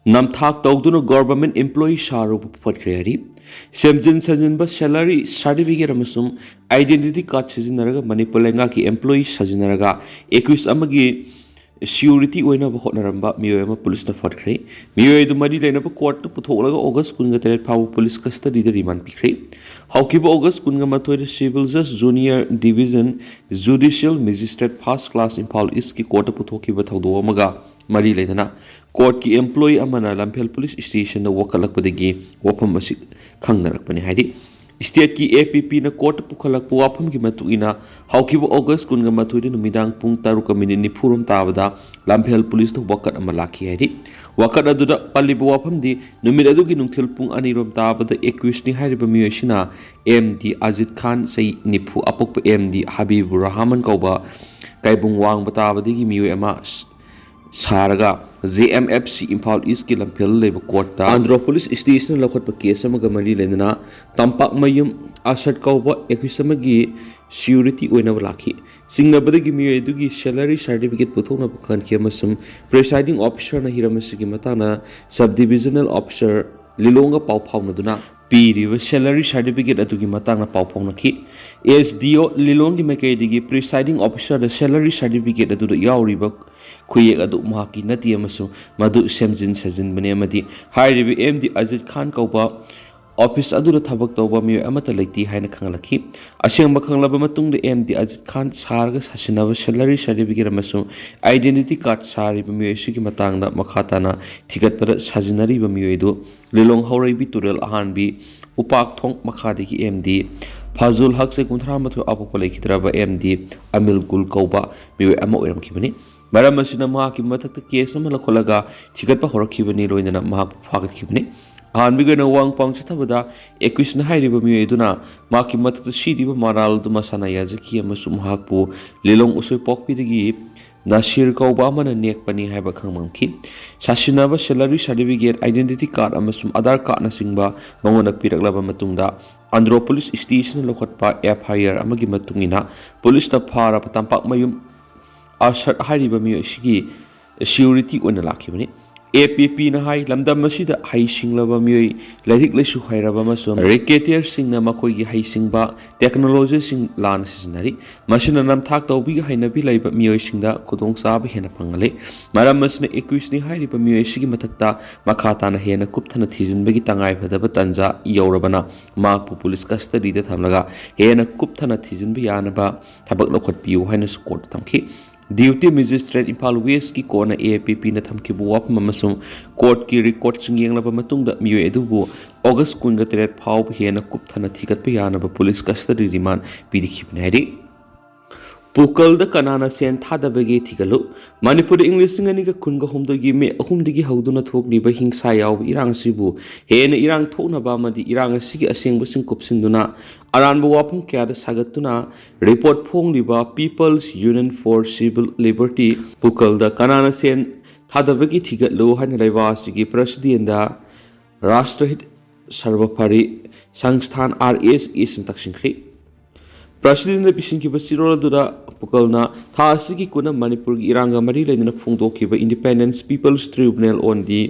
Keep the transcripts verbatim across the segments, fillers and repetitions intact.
ꯅꯝꯊꯥꯛ ꯇꯧꯗꯨꯅ government employee ꯁꯥꯔꯨꯕ ꯐꯥꯒꯠꯈ꯭ꯔꯦ ꯍꯥꯏꯔꯤ꯫ ꯁꯦꯝꯖꯤꯟ ꯁꯥꯖꯤꯟꯕ, ꯁꯦꯂꯔꯤ ꯁꯥꯔꯇꯤꯐꯤꯀꯦꯠ ꯑꯃꯁꯨꯡ ꯑꯥꯏꯗꯦꯟꯇꯤꯇꯤ ꯀꯥꯔꯗ ꯁꯤꯖꯤꯟꯅꯔꯒ ꯃꯅꯤꯄꯨꯔ ꯂꯩꯉꯥꯛꯀꯤ ꯏꯝꯄ꯭ꯂꯣꯌꯤ ꯁꯥꯖꯤꯟꯅꯔꯒ ꯑꯦꯀ꯭ꯌꯨꯁ ꯑꯃꯒꯤ ꯁꯤꯌꯨꯔꯤꯇꯤ ꯑꯣꯏꯅꯕ ꯍꯣꯠꯅꯔꯝꯕ ꯃꯤꯑꯣꯏ ꯑꯃ ꯄꯨꯂꯤꯁꯅ ꯐꯥꯒꯠꯈ꯭ꯔꯦ꯫ ꯃꯤꯑꯣꯏ ꯑꯗꯨ ꯃꯔꯤ ꯂꯩꯅꯕ ꯀꯣꯔꯠꯇ ꯄꯨꯊꯣꯛꯂꯒ ꯑꯣꯒꯁ ꯀꯨꯟꯒ ꯇꯔꯦꯠ ꯐꯥꯎꯕ ꯄꯨꯂꯤꯁ ꯀꯁꯇꯗꯤꯗ ꯔꯤꯃꯥꯟ ꯄꯤꯈ꯭ꯔꯦ꯫ ꯍꯧꯈꯤꯕ ꯑꯣꯒꯁ ꯀꯨꯟꯒ ꯃꯥꯊꯣꯏꯗ ꯁꯤꯚꯤꯜ ꯖꯁ junior division judicial magistrate first class Imphal ꯏꯁꯀꯤ ꯀꯣꯔꯠꯇ ꯄꯨꯊꯣꯛꯈꯤꯕ ꯊꯧꯗꯣꯛ ꯑꯃꯒ ꯃꯔꯤ ꯂꯩꯅꯅ ꯀꯣꯔꯠꯀꯤ ꯏꯝꯄ꯭ꯂꯣꯌꯤ ꯑꯃꯅ ꯂꯝꯐꯦꯜ ꯄꯨꯂꯤꯁ ꯁ꯭ꯇꯦꯁꯟꯗ ꯋꯥꯀꯠꯂꯛꯄꯗꯒꯤ ꯋꯥꯐꯝ ꯑꯁꯤ ꯈꯪꯅꯔꯛꯄꯅꯤ ꯍꯥꯏꯔꯤ꯫ ꯁ꯭ꯇꯦꯠꯀꯤ ꯑꯦ ꯄꯤ ꯄꯤꯅ ꯀꯣꯔꯠꯇ ꯄꯨꯈꯠꯂꯛꯄ ꯋꯥꯐꯝꯒꯤ ꯃꯇꯨꯡ ꯏꯟꯅ ꯍꯧꯈꯤꯕ ꯑꯣꯒꯁ ꯀꯨꯟꯒ ꯃꯥꯊꯣꯏꯗ ꯅꯨꯃꯤꯗꯥꯡ ꯄꯨꯡ ꯇꯔꯨꯛꯀ ꯃꯤꯅꯤꯠ ꯅꯤꯐꯨ ꯔꯣꯝ ꯇꯥꯕꯗ ꯂꯝꯐꯦꯜ ꯄꯨꯂꯤꯁꯇ ꯋꯥꯀꯠ ꯑꯃ ꯂꯥꯛꯈꯤ ꯍꯥꯏꯔꯤ꯫ ꯋꯥꯀꯠ ꯑꯗꯨꯗ ꯄꯜꯂꯤꯕ ꯋꯥꯐꯝꯗꯤ ꯅꯨꯃꯤꯠ ꯑꯗꯨꯒꯤ ꯅꯨꯡꯊꯤꯜ ꯄꯨꯡ ꯑꯅꯤ ꯔꯣꯝ ꯇꯥꯕꯗ ꯑꯦꯀ꯭ꯌꯨꯁꯅꯤ ꯍꯥꯏꯔꯤꯕ ꯃꯤꯑꯣꯏ ꯑꯁꯤꯅ ꯑꯦꯝ ꯗꯤ ꯑꯖꯤꯠ ꯈꯥꯟ, ꯆꯍꯤ ꯅꯤꯐꯨ, ꯑꯄꯣꯛꯄ ꯑꯦꯝ ꯗꯤ ꯍꯕꯤꯕꯨꯔ ꯔꯍꯃꯟ ꯀꯧꯕ ꯀꯥꯏꯕꯨꯡ ꯋꯥꯡꯕ ꯇꯥꯕꯗꯒꯤ ꯃꯤꯑꯣꯏ ꯑꯃ ꯁꯥꯔꯒ J M F C Imphal ꯏꯁꯀꯤ ꯂꯝꯐꯦꯜꯗ ꯂꯩꯕ ꯀꯣꯔꯠꯇ ꯑꯟꯗ꯭ꯔꯣ ꯄꯨꯂꯤꯁ ꯁ꯭ꯇꯦꯁꯟꯅ ꯂꯧꯈꯠꯄ ꯀꯦꯁ ꯑꯃꯒ ꯃꯔꯤ ꯂꯩꯅꯅ ꯇꯝꯄꯥꯛꯃꯌꯨꯝ ꯑꯁꯠ ꯀꯧꯕ ꯑꯦꯀ꯭ꯌꯨꯁ ꯑꯃꯒꯤ ꯁꯤꯌꯨꯔꯤꯇꯤ ꯑꯣꯏꯅꯕ ꯂꯥꯛꯈꯤ꯫ ꯆꯤꯡꯅꯕꯗꯒꯤ ꯃꯤꯑꯣꯏ ꯑꯗꯨꯒꯤ ꯁꯦꯂꯔꯤ ꯁꯥꯔꯇꯤꯐꯤꯀꯦꯠ ꯄꯨꯊꯣꯛꯅꯕ ꯈꯪꯍꯟꯈꯤ ꯑꯃꯁꯨꯡ ꯄ꯭ꯔꯤꯁꯥꯏꯗꯤꯡ ꯑꯣꯐꯤꯁꯔꯅ ꯍꯤꯔꯝ ꯑꯁꯤꯒꯤ ꯃꯇꯥꯡꯗ ꯁꯕ ꯗꯤꯕꯤꯖꯅꯦꯜ ꯑꯣꯐꯤꯁꯔ ꯂꯤꯂꯣꯡꯒ ꯄꯥꯎ ꯐꯥꯎꯅꯗꯨꯅ ꯄꯤꯔꯤꯕ ꯁꯦꯂꯔꯤ ꯁꯥꯔꯇꯤꯐꯤꯀꯦꯠ ꯑꯗꯨꯒꯤ ꯃꯇꯥꯡꯗ ꯄꯥꯎ ꯐꯥꯎꯅꯈꯤ꯫ ꯑꯦꯁ ꯗꯤ ꯑꯣ ꯂꯤꯂꯣꯡꯒꯤ ꯃꯥꯏꯀꯩꯗꯒꯤ ꯄ꯭ꯔꯤꯁꯥꯏꯗꯤꯡ ꯑꯣꯐꯤꯁꯔꯗ ꯁꯦꯂꯔꯤ ꯁꯥꯔꯇꯤꯐꯤꯀꯦꯠ ꯑꯗꯨꯗ ꯌꯥꯎꯔꯤꯕ ꯈꯨꯌꯦꯛ ꯑꯗꯨ ꯃꯍꯥꯛꯀꯤ ꯅꯠꯇꯦ ꯑꯃꯁꯨꯡ ꯃꯗꯨ ꯁꯦꯝꯖꯤꯟ ꯁꯥꯖꯤꯟꯕꯅꯤ ꯑꯃꯗꯤ ꯍꯥꯏꯔꯤꯕ ꯑꯦꯝ ꯗꯤ ꯑꯖꯤꯠ ꯈꯥꯟ ꯀꯧꯕ ꯑꯣꯐꯤꯁ ꯑꯗꯨꯗ ꯊꯕꯛ ꯇꯧꯕ ꯃꯤꯑꯣꯏ ꯑꯃꯠꯇ ꯂꯩꯇꯦ ꯍꯥꯏꯅ ꯈꯪꯍꯜꯂꯛꯈꯤ꯫ ꯑꯁꯦꯡꯕ ꯈꯪꯂꯕ ꯃꯇꯨꯡꯗ ꯑꯦꯝ ꯗꯤ ꯑꯖꯤꯠ ꯈꯥꯟ ꯁꯥꯔꯒ ꯁꯥꯁꯤꯟꯅꯕ ꯁꯦꯂꯔꯤ ꯁꯥꯔꯇꯤꯐꯤꯀꯦꯠ ꯑꯃꯁꯨꯡ ꯑꯥꯏꯗꯦꯟꯇꯤꯇꯤ ꯀꯥꯔꯗ ꯁꯥꯔꯤꯕ ꯃꯤꯑꯣꯏ ꯑꯁꯤꯒꯤ ꯃꯇꯥꯡꯗ ꯃꯈꯥ ꯇꯥꯅ ꯊꯤꯒꯠꯄꯗ ꯁꯥꯖꯤꯟꯅꯔꯤꯕ ꯃꯤꯑꯣꯏ ꯑꯗꯨ ꯂꯤꯂꯣꯡ ꯍꯧꯔꯩꯕꯤ ꯇꯨꯔꯦꯜ ꯑꯍꯥꯟꯕꯤ ꯎꯄꯥꯛ ꯊꯣꯡ ꯃꯈꯥꯗꯒꯤ ꯑꯦꯝ ꯗꯤ ꯐꯥꯖꯨꯜ ꯍꯛ ꯆꯍꯤ ꯀꯨꯟꯊ꯭ꯔꯥ ꯃꯥꯊꯣꯏ ꯑꯄꯣꯛꯄ ꯂꯩꯈꯤꯗ꯭ꯔꯕ ꯑꯦꯝ ꯗꯤ ꯑꯃꯤꯜ ꯒꯨꯜ ꯀꯧꯕ ꯃꯤꯑꯣꯏ ꯑꯃ ꯑꯣꯏꯔꯝꯈꯤꯕꯅꯤ꯫ ꯃꯔꯝ ꯑꯁꯤꯅ ꯃꯍꯥꯛꯀꯤ ꯃꯊꯛꯇ ꯀꯦꯁ ꯑꯃ ꯂꯧꯈꯠꯂꯒ ꯊꯤꯒꯠꯄ ꯍꯧꯔꯛꯈꯤꯕꯅꯤ, ꯂꯣꯏꯅꯅ ꯃꯍꯥꯛꯄꯨ ꯐꯥꯒꯠꯈꯤꯕꯅꯤ꯫ ꯑꯍꯥꯟꯕꯒꯤ ꯑꯣꯏꯅ ꯋꯥ ꯄꯥꯡ ꯆꯠꯊꯕꯗ ꯑꯦꯀ꯭ꯌꯨꯁꯅ ꯍꯥꯏꯔꯤꯕ ꯃꯤꯑꯣꯏ ꯑꯗꯨꯅ ꯃꯍꯥꯛꯀꯤ ꯃꯊꯛꯇ ꯁꯤꯔꯤꯕ ꯃꯔꯥꯜ ꯑꯗꯨ ꯃꯁꯥꯅ ꯌꯥꯖꯈꯤ ꯑꯃꯁꯨꯡ ꯃꯍꯥꯛꯄꯨ ꯂꯤꯂꯣꯡ ꯎꯁꯣꯏꯄꯣꯛꯄꯤꯗꯒꯤ ꯅꯁꯤꯔ ꯀꯧꯕ ꯑꯃꯅ ꯅꯦꯛꯄꯅꯤ ꯍꯥꯏꯕ ꯈꯪꯂꯝꯈꯤ꯫ ꯁꯥꯁꯤꯟꯅꯕ ꯁꯦꯂꯔꯤ ꯁꯥꯔꯇꯤꯐꯤꯀꯦꯠ, ꯑꯥꯏꯗꯦꯟꯇꯤꯇꯤ ꯀꯥꯔꯗ ꯑꯃꯁꯨꯡ ꯑꯥꯙꯥꯔ ꯀꯥꯔꯗꯅꯆꯤꯡꯕ ꯃꯉꯣꯟꯗ ꯄꯤꯔꯛꯂꯕ ꯃꯇꯨꯡꯗ ꯑꯟꯗ꯭ꯔꯣ ꯄꯨꯂꯤꯁ ꯁ꯭ꯇꯦꯁꯟꯅ ꯂꯧꯈꯠꯄ ꯑꯦꯐ ꯑꯥꯏ ꯑꯥꯔ ꯑꯃꯒꯤ ꯃꯇꯨꯡ ꯏꯟꯅ ꯄꯨꯂꯤꯁꯅ ꯐꯥꯔꯕ ꯇꯝꯄꯥꯛꯃꯌꯨꯝ ꯑꯁꯠ ꯍꯥꯏꯔꯤꯕ ꯃꯤꯑꯣꯏ ꯑꯁꯤꯒꯤ ꯁꯤꯀ꯭ꯌꯨꯔꯤꯇꯤ ꯑꯣꯏꯅ ꯂꯥꯛꯈꯤꯕꯅꯤ꯫ ꯑꯦ ꯄꯤ ꯄꯤꯅ ꯍꯥꯏ, ꯂꯝꯗꯝ ꯑꯁꯤꯗ ꯍꯩꯁꯤꯡꯂꯕ ꯃꯤꯑꯣꯏ, ꯂꯥꯏꯔꯤꯛ ꯂꯥꯏꯁꯨ ꯍꯩꯔꯕ ꯑꯃꯁꯨꯡ ꯔꯦꯀꯦꯇꯤꯌꯔꯁꯤꯡꯅ ꯃꯈꯣꯏꯒꯤ ꯍꯩꯁꯤꯡꯕ ꯇꯦꯛꯅꯣꯂꯣꯖꯤꯁꯤꯡ ꯂꯥꯟꯅ ꯁꯤꯖꯤꯟꯅꯔꯤ꯫ ꯃꯁꯤꯅ ꯅꯝꯊꯥꯛ ꯇꯧꯕꯒꯤ ꯍꯩꯅꯕꯤ ꯂꯩꯕ ꯃꯤꯑꯣꯏꯁꯤꯡꯗ ꯈꯨꯗꯣꯡꯆꯥꯕ ꯍꯦꯟꯅ ꯐꯪꯍꯜꯂꯤ꯫ ꯃꯔꯝ ꯑꯁꯤꯅ ꯑꯦꯀ꯭ꯌꯨꯁꯅꯤ ꯍꯥꯏꯔꯤꯕ ꯃꯤꯑꯣꯏ ꯑꯁꯤꯒꯤ ꯃꯊꯛꯇ ꯃꯈꯥ ꯇꯥꯅ ꯍꯦꯟꯅ ꯀꯨꯞꯊꯅ ꯊꯤꯖꯤꯟꯕꯒꯤ ꯇꯉꯥꯏꯐꯗꯕ ꯇꯥꯟꯖꯥ ꯌꯧꯔꯕꯅ ꯃꯍꯥꯛꯄꯨ ꯄꯨꯂꯤꯁ ꯀꯁꯇꯗꯤꯗ ꯊꯝꯂꯒ ꯍꯦꯟꯅ ꯀꯨꯞꯊꯅ ꯊꯤꯖꯤꯟꯕ ꯌꯥꯅꯕ ꯊꯕꯛ ꯂꯧꯈꯠꯄꯤꯌꯨ ꯍꯥꯏꯅꯁꯨ ꯀꯣꯔꯠꯇ ꯊꯝꯈꯤ꯫ ꯗ꯭ꯌꯨꯇꯤ ꯃꯦꯖꯤꯁꯇ꯭ꯔꯦꯠ ꯏꯝꯐꯥꯜ ꯋꯦꯁꯀꯤ ꯀꯣꯔꯠꯅ ꯑꯦ ꯄꯤ ꯄꯤꯅ ꯊꯝꯈꯤꯕ ꯋꯥꯐꯝ ꯑꯃꯁꯨꯡ ꯀꯣꯔꯠꯀꯤ ꯔꯦꯀꯣꯔꯠꯁꯤꯡ ꯌꯦꯡꯂꯕ ꯃꯇꯨꯡꯗ ꯃꯤꯑꯣꯏ ꯑꯗꯨꯕꯨ ꯑꯣꯒꯁ ꯀꯨꯟꯒ ꯇꯔꯦꯠ ꯐꯥꯎꯕ ꯍꯦꯟꯅ ꯀꯨꯞꯊꯅ ꯊꯤꯒꯠꯄ ꯌꯥꯅꯕ ꯄꯨꯂꯤꯁ ꯀꯁꯇꯗꯤ ꯔꯤꯃꯥꯟ ꯄꯤꯈꯤꯕꯅꯤ ꯍꯥꯏꯔꯤ꯫ ꯄꯨꯀꯜꯗ ꯀꯅꯥꯅ ꯁꯦꯟ ꯊꯥꯗꯕꯒꯦ ꯊꯤꯒꯠꯂꯨ꯫ ꯃꯅꯤꯄꯨꯔꯗ ꯏꯪ ꯂꯤꯁꯤꯡ ꯑꯅꯤꯒ ꯀꯨꯟꯒ ꯍꯨꯝꯗꯣꯏꯒꯤ ꯃꯦ ꯑꯍꯨꯝꯗꯒꯤ ꯍꯧꯗꯨꯅ ꯊꯣꯛꯂꯤꯕ ꯍꯤꯡꯁꯥ ꯌꯥꯎꯕ ꯏꯔꯥꯡ ꯑꯁꯤꯕꯨ ꯍꯦꯟꯅ ꯏꯔꯥꯡ ꯊꯣꯛꯅꯕ ꯑꯃꯗꯤ ꯏꯔꯥꯡ ꯑꯁꯤꯒꯤ ꯑꯁꯦꯡꯕꯁꯤꯡ ꯀꯨꯞꯁꯤꯟꯗꯨꯅ ꯑꯔꯥꯟꯕ ꯋꯥꯐꯝ ꯀꯌꯥꯗ ꯁꯥꯒꯠꯇꯨꯅ ꯔꯤꯄꯣꯔꯠ ꯐꯣꯡꯂꯤꯕ People's Union for Civil Liberty, ꯄꯨꯀꯜꯗ ꯀꯅꯥꯅ ꯁꯦꯟ ꯊꯥꯗꯕꯒꯦ ꯊꯤꯒꯠꯂꯨ ꯍꯥꯏꯅ ꯂꯩꯕꯥꯛ ꯑꯁꯤꯒꯤ ꯄ꯭ꯔꯁꯤꯗꯦꯟꯗ ꯔꯥꯁꯇ꯭ꯔꯍꯤꯠ ꯁꯔꯕ ꯐꯔꯤ ꯁꯪꯁꯊꯥꯟ, ꯑꯥꯔ ꯑꯦꯁ ꯑꯦꯁꯅ ꯇꯛꯁꯤꯟꯈ꯭ꯔꯤ꯫ ꯄ꯭ꯔꯁꯤꯗꯦꯟꯗ ꯄꯤꯁꯤꯟꯈꯤꯕ ꯆꯦꯔꯣꯜ ꯑꯗꯨꯗ ꯄꯨꯀꯜꯅ ꯊꯥ ꯑꯁꯤꯒꯤ ꯀꯨꯟꯅ ꯃꯅꯤꯄꯨꯔꯒꯤ ꯏꯔꯥꯡꯒ ꯃꯔꯤ ꯂꯩꯅꯅ ꯐꯣꯡꯗꯣꯛꯈꯤꯕ Independent People's Tribunal on the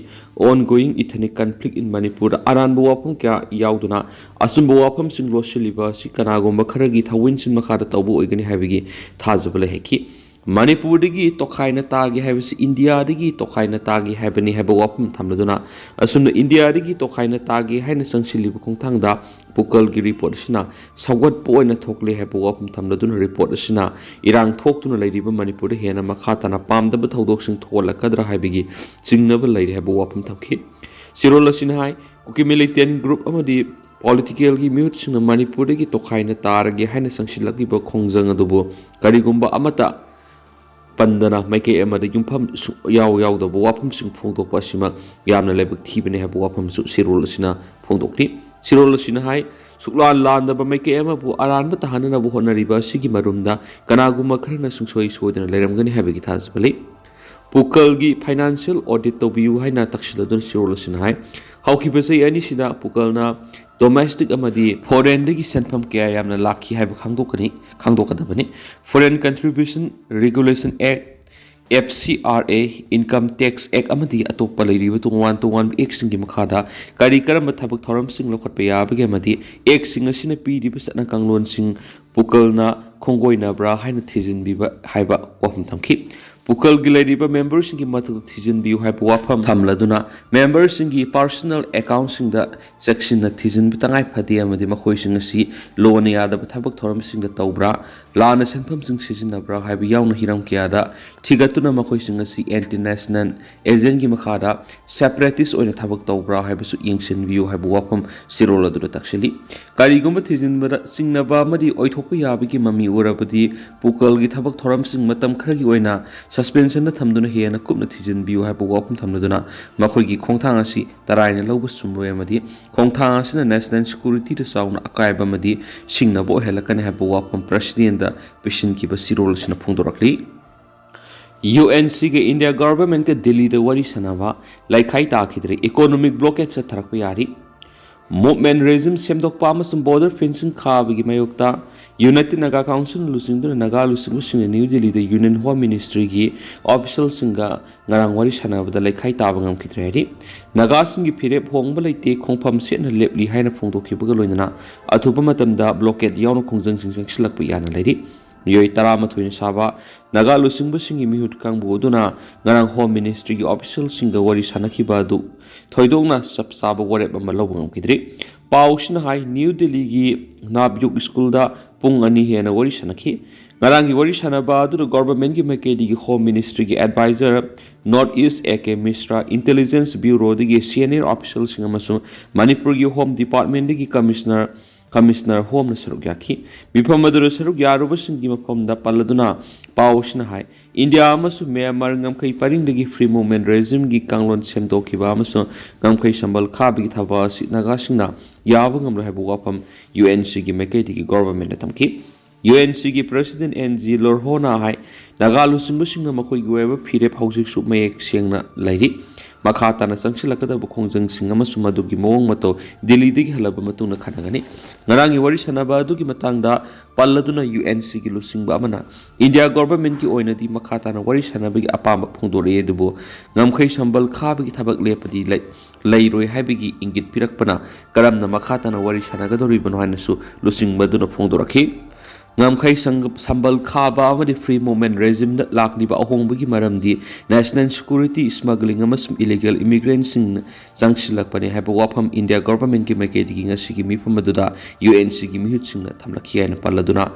Ongoing Ethnic Conflict in Manipur ꯑꯔꯥꯟꯕ ꯋꯥꯐꯝ ꯀꯌꯥ ꯌꯥꯎꯗꯨꯅ ꯑꯆꯨꯝꯕ ꯋꯥꯐꯝꯁꯤꯡ ꯂꯣꯠꯁꯤꯜꯂꯤꯕ ꯑꯁꯤ ꯀꯅꯥꯒꯨꯝꯕ ꯈꯔꯒꯤ ꯊꯧꯑꯣꯏꯟꯁꯤꯟ ꯃꯈꯥꯗ ꯇꯧꯕ ꯑꯣꯏꯒꯅꯤ ꯍꯥꯏꯕꯒꯤ ꯊꯥꯖꯕ ꯂꯩ ꯍꯥꯏꯈꯤ꯫ ꯃꯅꯤꯄꯨꯔꯗꯒꯤ ꯇꯣꯈꯥꯏꯅ ꯇꯥꯒꯦ ꯍꯥꯏꯕꯁꯤ ꯏꯟꯗꯤꯌꯥꯗꯒꯤ ꯇꯣꯈꯥꯏꯅ ꯇꯥꯒꯦ ꯍꯥꯏꯕꯅꯤ ꯍꯥꯏꯕ ꯋꯥꯐꯝ ꯊꯝꯂꯗꯨꯅ, ꯑꯁꯨꯝꯅ ꯏꯟꯗꯤꯌꯥꯗꯒꯤ ꯇꯣꯈꯥꯏꯅ ꯇꯥꯒꯦ ꯍꯥꯏꯅ ꯆꯪꯁꯤꯜꯂꯤꯕ ꯈꯣꯡꯊꯥꯡꯗ ꯄꯨꯀꯜꯒꯤ ꯔꯤꯄꯣꯔꯠ ꯑꯁꯤꯅ ꯁꯧꯒꯠꯄ ꯑꯣꯏꯅ ꯊꯣꯛꯂꯦ ꯍꯥꯏꯕ ꯋꯥꯐꯝ ꯊꯝꯂꯗꯨꯅ, ꯔꯤꯄꯣꯔꯠ ꯑꯁꯤꯅ ꯏꯔꯥꯡ ꯊꯣꯛꯇꯨꯅ ꯂꯩꯔꯤꯕ ꯃꯅꯤꯄꯨꯔꯗ ꯍꯦꯟꯅ ꯃꯈꯥ ꯇꯥꯅ ꯄꯥꯝꯗꯕ ꯊꯧꯗꯣꯛꯁꯤꯡ ꯊꯣꯛꯍꯜꯂꯛꯀꯗ꯭ꯔꯥ ꯍꯥꯏꯕꯒꯤ ꯆꯤꯡꯅꯕ ꯂꯩꯔꯤ ꯍꯥꯏꯕ ꯋꯥꯐꯝ ꯊꯝꯈꯤ꯫ ꯆꯦꯔꯣꯜ ꯑꯁꯤꯅ ꯍꯥꯏ, ꯀꯨꯀꯤ ꯃꯤꯂꯤꯇꯦꯟ ꯒ꯭ꯔꯨꯞ ꯑꯃꯗꯤ ꯄꯣꯂꯤꯇꯤꯀꯦꯜꯒꯤ ꯃꯤꯍꯨꯠꯁꯤꯡꯅ ꯃꯅꯤꯄꯨꯔꯗꯒꯤ ꯇꯣꯈꯥꯏꯅ ꯇꯥꯔꯒꯦ ꯍꯥꯏꯅ ꯆꯪꯁꯤꯜꯂꯛꯂꯤꯕ ꯈꯣꯡꯖꯪ ꯑꯗꯨꯕꯨ ꯀꯔꯤꯒꯨꯝꯕ ꯑꯃꯠꯇ ꯄꯟꯗꯅ ꯃꯥꯏꯀꯩ ꯑꯃꯗ ꯌꯨꯝꯐꯝ ꯁꯨꯛꯌꯥꯎ ꯌꯥꯎꯗꯕ ꯋꯥꯐꯝꯁꯤꯡ ꯐꯣꯡꯗꯣꯛꯄ ꯑꯁꯤꯃꯛ ꯌꯥꯝꯅ ꯂꯥꯏꯕꯛ ꯊꯤꯕꯅꯤ ꯍꯥꯏꯕ ꯋꯥꯐꯝꯁꯨ ꯆꯦꯔꯣꯜ ꯑꯁꯤꯅ ꯐꯣꯡꯗꯣꯛꯂꯤ꯫ ꯆꯦꯔꯣꯜ ꯑꯁꯤꯅ ꯍꯥꯏ, ꯁꯨꯛꯂꯥꯟ ꯂꯥꯟꯗꯕ ꯃꯥꯏꯀꯩ ꯑꯃꯕꯨ ꯑꯔꯥꯟꯕ ꯇꯥꯍꯟꯅꯅꯕ ꯍꯣꯠꯅꯔꯤꯕ ꯑꯁꯤꯒꯤ ꯃꯔꯨꯝꯗ ꯀꯅꯥꯒꯨꯝꯕ ꯈꯔꯅ ꯁꯨꯡꯁꯣꯏ ꯁꯣꯏꯗꯅ ꯂꯩꯔꯝꯒꯅꯤ ꯍꯥꯏꯕꯒꯤ ꯊꯥꯖꯕ ꯂꯩ꯫ ꯄꯨꯀꯜꯒꯤ ꯐꯥꯏꯅꯥꯟꯁꯤꯌꯦꯜ ꯑꯣꯗꯤꯠ ꯇꯧꯕꯤꯌꯨ ꯍꯥꯏꯅ ꯇꯛꯁꯤꯜꯂꯗꯨꯅ ꯆꯦꯔꯣꯜ ꯑꯁꯤꯅ ꯍꯥꯏ, ꯍꯧꯈꯤꯕ ꯆꯍꯤ ꯑꯅꯤꯁꯤꯗ ꯄꯨꯀꯜꯅ ꯗꯣꯃꯦꯁꯇꯤꯛ ꯑꯃꯗꯤ ꯐꯣꯔꯦꯟꯗꯒꯤ ꯁꯦꯟꯐꯝ ꯀꯌꯥ ꯌꯥꯝꯅ ꯂꯥꯛꯈꯤ ꯍꯥꯏꯕ ꯈꯪꯗꯣꯛꯀꯅꯤ, ꯈꯪꯗꯣꯛꯀꯗꯕꯅꯤ꯫ Foreign Contribution Regulation Act, F C R A, Income Tax Act ꯑꯃꯗꯤ ꯑꯇꯣꯞꯄ ꯂꯩꯔꯤꯕ ꯇꯣꯉꯥꯟ ꯇꯣꯉꯥꯟꯕ Actꯁꯤꯡꯒꯤ ꯃꯈꯥꯗ ꯀꯔꯤ ꯀꯔꯝꯕ ꯊꯕꯛ ꯊꯧꯔꯝꯁꯤꯡ ꯂꯧꯈꯠꯄ ꯌꯥꯕꯒꯦ ꯑꯃꯗꯤ Actꯁꯤꯡ ꯑꯁꯤꯅ ꯄꯤꯔꯤꯕ ꯆꯠꯅ ꯀꯥꯡꯂꯣꯟꯁꯤꯡ ꯄꯨꯀꯜꯅ ꯈꯣꯡꯒꯣꯏꯅꯕ꯭ꯔꯥ ꯍꯥꯏꯅ ꯊꯤꯖꯤꯟꯕꯤꯕ ꯍꯥꯏꯕ ꯋꯥꯐꯝ ꯊꯝꯈꯤ꯫ ꯄꯨꯀꯜꯒꯤ ꯂꯩꯔꯤꯕ memberꯁꯤꯡꯒꯤ ꯃꯊꯛꯇ ꯊꯤꯖꯤꯟꯕꯤꯌꯨ ꯍꯥꯏꯕ ꯋꯥꯐꯝ ꯊꯝꯂꯗꯨꯅ, memberꯁꯤꯡꯒꯤ personal accountꯁꯤꯡꯗ ꯆꯦꯛꯁꯤꯟꯅ ꯊꯤꯖꯤꯟꯕ ꯇꯉꯥꯏ ꯐꯗꯦ ꯑꯃꯗꯤ ꯃꯈꯣꯏꯁꯤꯡ ꯑꯁꯤ ꯂꯣꯅ ꯌꯥꯗꯕ ꯊꯕꯛ ꯊꯧꯔꯝꯁꯤꯡꯗ ꯇꯧꯕ꯭ꯔꯥ, ꯂꯥꯟꯅ ꯁꯦꯟꯐꯝꯁꯤꯡ ꯁꯤꯖꯤꯟꯅꯕ꯭ꯔꯥ ꯍꯥꯏꯕ ꯌꯥꯎꯅ ꯍꯤꯔꯝ ꯀꯌꯥꯗ ꯊꯤꯒꯠꯇꯨꯅ ꯃꯈꯣꯏꯁꯤꯡ ꯑꯁꯤ anti national agentꯒꯤ ꯃꯈꯥꯗ separatist ꯑꯣꯏꯅ ꯊꯕꯛ ꯇꯧꯕ꯭ꯔꯥ ꯍꯥꯏꯕꯁꯨ ꯌꯦꯡꯁꯤꯟꯕꯤꯌꯨ ꯍꯥꯏꯕ ꯋꯥꯐꯝ ꯆꯦꯔꯣꯜ ꯑꯗꯨꯗ ꯇꯥꯛꯁꯤꯜꯂꯤ꯫ ꯀꯔꯤꯒꯨꯝꯕ ꯊꯤꯖꯤꯟꯕꯗ ꯆꯤꯡꯅꯕ ꯑꯃꯗꯤ ꯑꯣꯏꯊꯣꯛꯄ ꯌꯥꯕꯒꯤ ꯃꯃꯤ ꯎꯔꯕꯗꯤ, ꯄꯨꯀꯜꯒꯤ ꯊꯕꯛ ꯊꯧꯔꯝꯁꯤꯡ ꯃꯇꯝ ꯈꯔꯒꯤ ꯑꯣꯏꯅ suspensionꯗ ꯊꯝꯗꯨꯅ ꯍꯦꯟꯅ ꯀꯨꯞꯅ ꯊꯤꯖꯤꯟꯕꯤꯌꯨ ꯍꯥꯏꯕ ꯋꯥꯐꯝ ꯊꯝꯂꯗꯨꯅ, ꯃꯈꯣꯏꯒꯤ ꯈꯣꯡꯊꯥꯡ ꯑꯁꯤ ꯇꯔꯥꯏꯅ ꯂꯧꯕ ꯆꯨꯝꯂꯣꯏ ꯑꯃꯗꯤ ꯈꯣꯡꯊꯥꯡ ꯑꯁꯤꯅ national securityꯗ ꯆꯥꯎꯅ ꯑꯀꯥꯏꯕ ꯑꯃꯗꯤ ꯁꯤꯡꯅꯕ ꯑꯣꯏꯍꯜꯂꯛꯀꯅꯤ ꯍꯥꯏꯕ ꯋꯥꯐꯝ presidentꯗ ꯄꯤꯁꯤꯟꯈꯤꯕ ꯆꯦꯔꯣꯜ ꯑꯁꯤꯅ ꯐꯣꯡꯗꯣꯔꯛꯂꯤ꯫ UNCꯒ India governmentꯀ ꯗꯤꯜꯂꯤꯗ ꯋꯥꯔꯤ ꯁꯥꯟꯅꯕ ꯂꯩꯈꯥꯏ ꯇꯥꯈꯤꯗ꯭ꯔꯦ꯫ Economic blockade ꯆꯠꯊꯔꯛꯄ ꯌꯥꯔꯤ꯫ Movement regime ꯁꯦꯝꯗꯣꯛꯄ ꯑꯃꯁꯨꯡ border fencing ꯈꯥꯕꯒꯤ ꯃꯥꯌꯣꯛꯇ United Naga Councilꯅ ꯂꯨꯆꯤꯡꯗꯨꯅ ꯅꯥꯒꯥ ꯂꯨꯆꯤꯡꯕꯁꯤꯡꯅ ꯅ꯭ꯌꯨ ꯗꯤꯜꯂꯤꯗ Union Home Ministryꯒꯤ officialꯁꯤꯡꯒ ꯉꯔꯥꯡ ꯋꯥꯔꯤ ꯁꯥꯟꯅꯕꯗ ꯂꯩꯈꯥꯏ ꯇꯥꯕ ꯉꯝꯈꯤꯗ꯭ꯔꯦ ꯍꯥꯏꯔꯤ꯫ ꯅꯥꯒꯥꯁꯤꯡꯒꯤ ꯐꯤꯔꯦꯞ ꯍꯣꯡꯕ ꯂꯩꯇꯦ, ꯈꯣꯡꯐꯝ ꯁꯦꯠꯅ ꯂꯦꯞꯂꯤ ꯍꯥꯏꯅ ꯐꯣꯡꯗꯣꯛꯈꯤꯕꯒ ꯂꯣꯏꯅꯅ ꯑꯊꯨꯕ ꯃꯇꯝꯗ blockade ꯌꯥꯎꯅ ꯈꯣꯡꯖꯪꯁꯤꯡ ꯆꯪꯁꯤꯜꯂꯛꯄ ꯌꯥꯅ ꯂꯩꯔꯤ꯫ ꯃꯤꯑꯣꯏ ꯇꯔꯥꯃꯥꯊꯣꯏꯅ ꯁꯥꯕ ꯅꯥꯒꯥ ꯂꯨꯆꯤꯡꯕꯁꯤꯡꯒꯤ ꯃꯤꯍꯨꯠ ꯀꯥꯡꯕꯨ ꯑꯗꯨꯅ ꯉꯔꯥꯡ Home Ministryꯒꯤ officialꯁꯤꯡꯒ ꯋꯥꯔꯤ ꯁꯥꯟꯅꯈꯤꯕ ꯑꯗꯨ ꯊꯣꯏꯗꯣꯛꯅ ꯆꯞ ꯆꯥꯕ ꯋꯥꯔꯦꯞ ꯑꯃ ꯂꯧꯕ ꯉꯝꯈꯤꯗ꯭ꯔꯤ꯫ ꯄꯥꯎꯁꯤꯅ ꯍꯥꯏ, ꯅ꯭ꯌꯨ ꯗꯤꯜꯂꯤꯒꯤ ꯅꯥꯕꯌꯨꯛ ꯁ꯭ꯀꯨꯜꯗ ꯄꯨꯡ ꯑꯅꯤ ꯍꯦꯟꯅ ꯋꯥꯔꯤ ꯁꯥꯟꯅꯈꯤ꯫ ꯉꯔꯥꯡꯒꯤ ꯋꯥꯔꯤ ꯁꯥꯟꯅꯕ ꯑꯗꯨꯗ governmentꯀꯤ ꯃꯥꯏꯀꯩꯗꯒꯤ Home Ministryꯒꯤ advisor North East A K Mishra, Intelligence Bureauꯗꯒꯤ senior officialꯁꯤꯡ ꯑꯃꯁꯨꯡ ꯃꯅꯤꯄꯨꯔꯒꯤ Home Departmentꯗꯒꯤ Commissioner, Commissioner Homeꯅ ꯁꯔꯨꯛ ꯌꯥꯈꯤ꯫ ꯃꯤꯐꯝ ꯑꯗꯨꯗ ꯁꯔꯨꯛ ꯌꯥꯔꯨꯕꯁꯤꯡꯒꯤ ꯃꯐꯝꯗ ꯄꯜꯂꯗꯨꯅ ꯄꯥꯎ ꯑꯁꯤꯅ ꯍꯥꯏ, ꯏꯟꯗꯤꯌꯥ ꯑꯃꯁꯨꯡ ꯃ꯭ꯌꯥꯟꯃꯥꯔ ꯉꯝꯈꯩ ꯄꯔꯤꯡꯗꯒꯤ free movement regimeꯒꯤ ꯀꯥꯡꯂꯣꯟ ꯁꯦꯝꯗꯣꯛꯈꯤꯕ ꯑꯃꯁꯨꯡ ꯉꯝꯈꯩ ꯁꯝꯕꯜ ꯈꯥꯕꯒꯤ ꯊꯕꯛ ꯑꯁꯤ ꯅꯥꯒꯥꯁꯤꯡꯅ ꯌꯥꯕ ꯉꯝꯂꯣꯏ ꯍꯥꯏꯕ ꯋꯥꯐꯝ UNCꯒꯤ ꯃꯥꯏꯀꯩꯗꯒꯤ governmentꯅ ꯊꯝꯈꯤ꯫ UNCꯒꯤ president N G Lorhona ꯍꯥꯏ, ꯅꯥꯒꯥ ꯂꯨꯆꯤꯡꯕꯁꯤꯡꯅ ꯃꯈꯣꯏꯒꯤ ꯑꯣꯏꯕ ꯐꯤꯔꯦꯞ ꯍꯧꯖꯤꯛꯁꯨ ꯃꯌꯦꯛ ꯁꯦꯡꯅ ꯂꯩꯔꯤ꯫ ꯃꯈꯥ ꯇꯥꯅ ꯆꯪꯁꯤꯜꯂꯛꯀꯗꯕ ꯈꯣꯡꯖꯪꯁꯤꯡ ꯑꯃꯁꯨꯡ ꯃꯗꯨꯒꯤ ꯃꯑꯣꯡ ꯃꯇꯧ ꯗꯤꯜꯂꯤꯗꯒꯤ ꯍꯜꯂꯕ ꯃꯇꯨꯡꯗ ꯈꯟꯅꯒꯅꯤ꯫ ꯉꯔꯥꯡꯒꯤ ꯋꯥꯔꯤ ꯁꯥꯟꯅꯕ ꯑꯗꯨꯒꯤ ꯃꯇꯥꯡꯗ ꯄꯜꯂꯗꯨꯅ ꯌꯨ ꯑꯦꯟ ꯁꯤꯒꯤ ꯂꯨꯆꯤꯡꯕ ꯑꯃꯅ ꯏꯟꯗꯤꯌꯥ ꯒꯣꯚꯔꯟꯃꯦꯟꯠꯀꯤ ꯑꯣꯏꯅꯗꯤ ꯃꯈꯥ ꯇꯥꯅ ꯋꯥꯔꯤ ꯁꯥꯟꯅꯕꯒꯤ ꯑꯄꯥꯝꯕ ꯐꯣꯡꯗꯣꯔꯛꯏ, ꯑꯗꯨꯕꯨ ꯉꯝꯈꯩ ꯁꯝꯕꯜ ꯈꯥꯕꯒꯤ ꯊꯕꯛ ꯂꯦꯞꯄꯗꯤ ꯂꯩ-, ꯂꯩꯔꯣꯏ ꯍꯥꯏꯕꯒꯤ ꯏꯪꯒꯤꯠ ꯄꯤꯔꯛꯄꯅ ꯀꯔꯝꯅ ꯃꯈꯥ ꯇꯥꯅ ꯋꯥꯔꯤ ꯁꯥꯟꯅꯒꯗꯧꯔꯤꯕꯅꯣ ꯍꯥꯏꯅꯁꯨ ꯂꯨꯆꯤꯡꯕ ꯑꯗꯨꯅ ꯐꯣꯡꯗꯣꯔꯛꯈꯤ꯫ ꯉꯝꯈꯩ ꯁꯪ-, ꯁꯝꯕꯜ ꯈꯥꯕ ꯑꯃꯗꯤ ꯐ꯭ꯔꯤ ꯃꯨꯚꯃꯦꯟꯠ ꯔꯦꯖꯤꯝꯗ ꯂꯥꯛꯂꯤꯕ ꯑꯍꯣꯡꯕꯒꯤ ꯃꯔꯝꯗꯤ ꯅꯦꯁꯅꯦꯜ ꯁꯦꯀ꯭ꯌꯨꯔꯤꯇꯤ, ꯁ꯭ꯃꯒ꯭ꯂꯤꯡ ꯑꯃꯁꯨꯡ ꯏꯂꯤꯒꯦꯜ ꯏꯃꯤꯒ꯭ꯔꯦꯟꯠꯁꯤꯡ ꯆꯪꯁꯤꯜꯂꯛꯄꯅꯤ ꯍꯥꯏꯕ ꯋꯥꯐꯝ ꯏꯟꯗꯤꯌꯥ ꯒꯣꯚꯔꯟꯃꯦꯟꯠꯀꯤ ꯃꯥꯏꯀꯩꯗꯒꯤ ꯉꯁꯤꯒꯤ ꯃꯤꯐꯝ ꯑꯗꯨꯗ ꯌꯨ ꯑꯦꯟ ꯁꯤꯒꯤ ꯃꯤꯍꯨꯠꯁꯤꯡꯅ ꯊꯝꯂꯛꯈꯤ ꯍꯥꯏꯅ ꯄꯜꯂꯗꯨꯅ,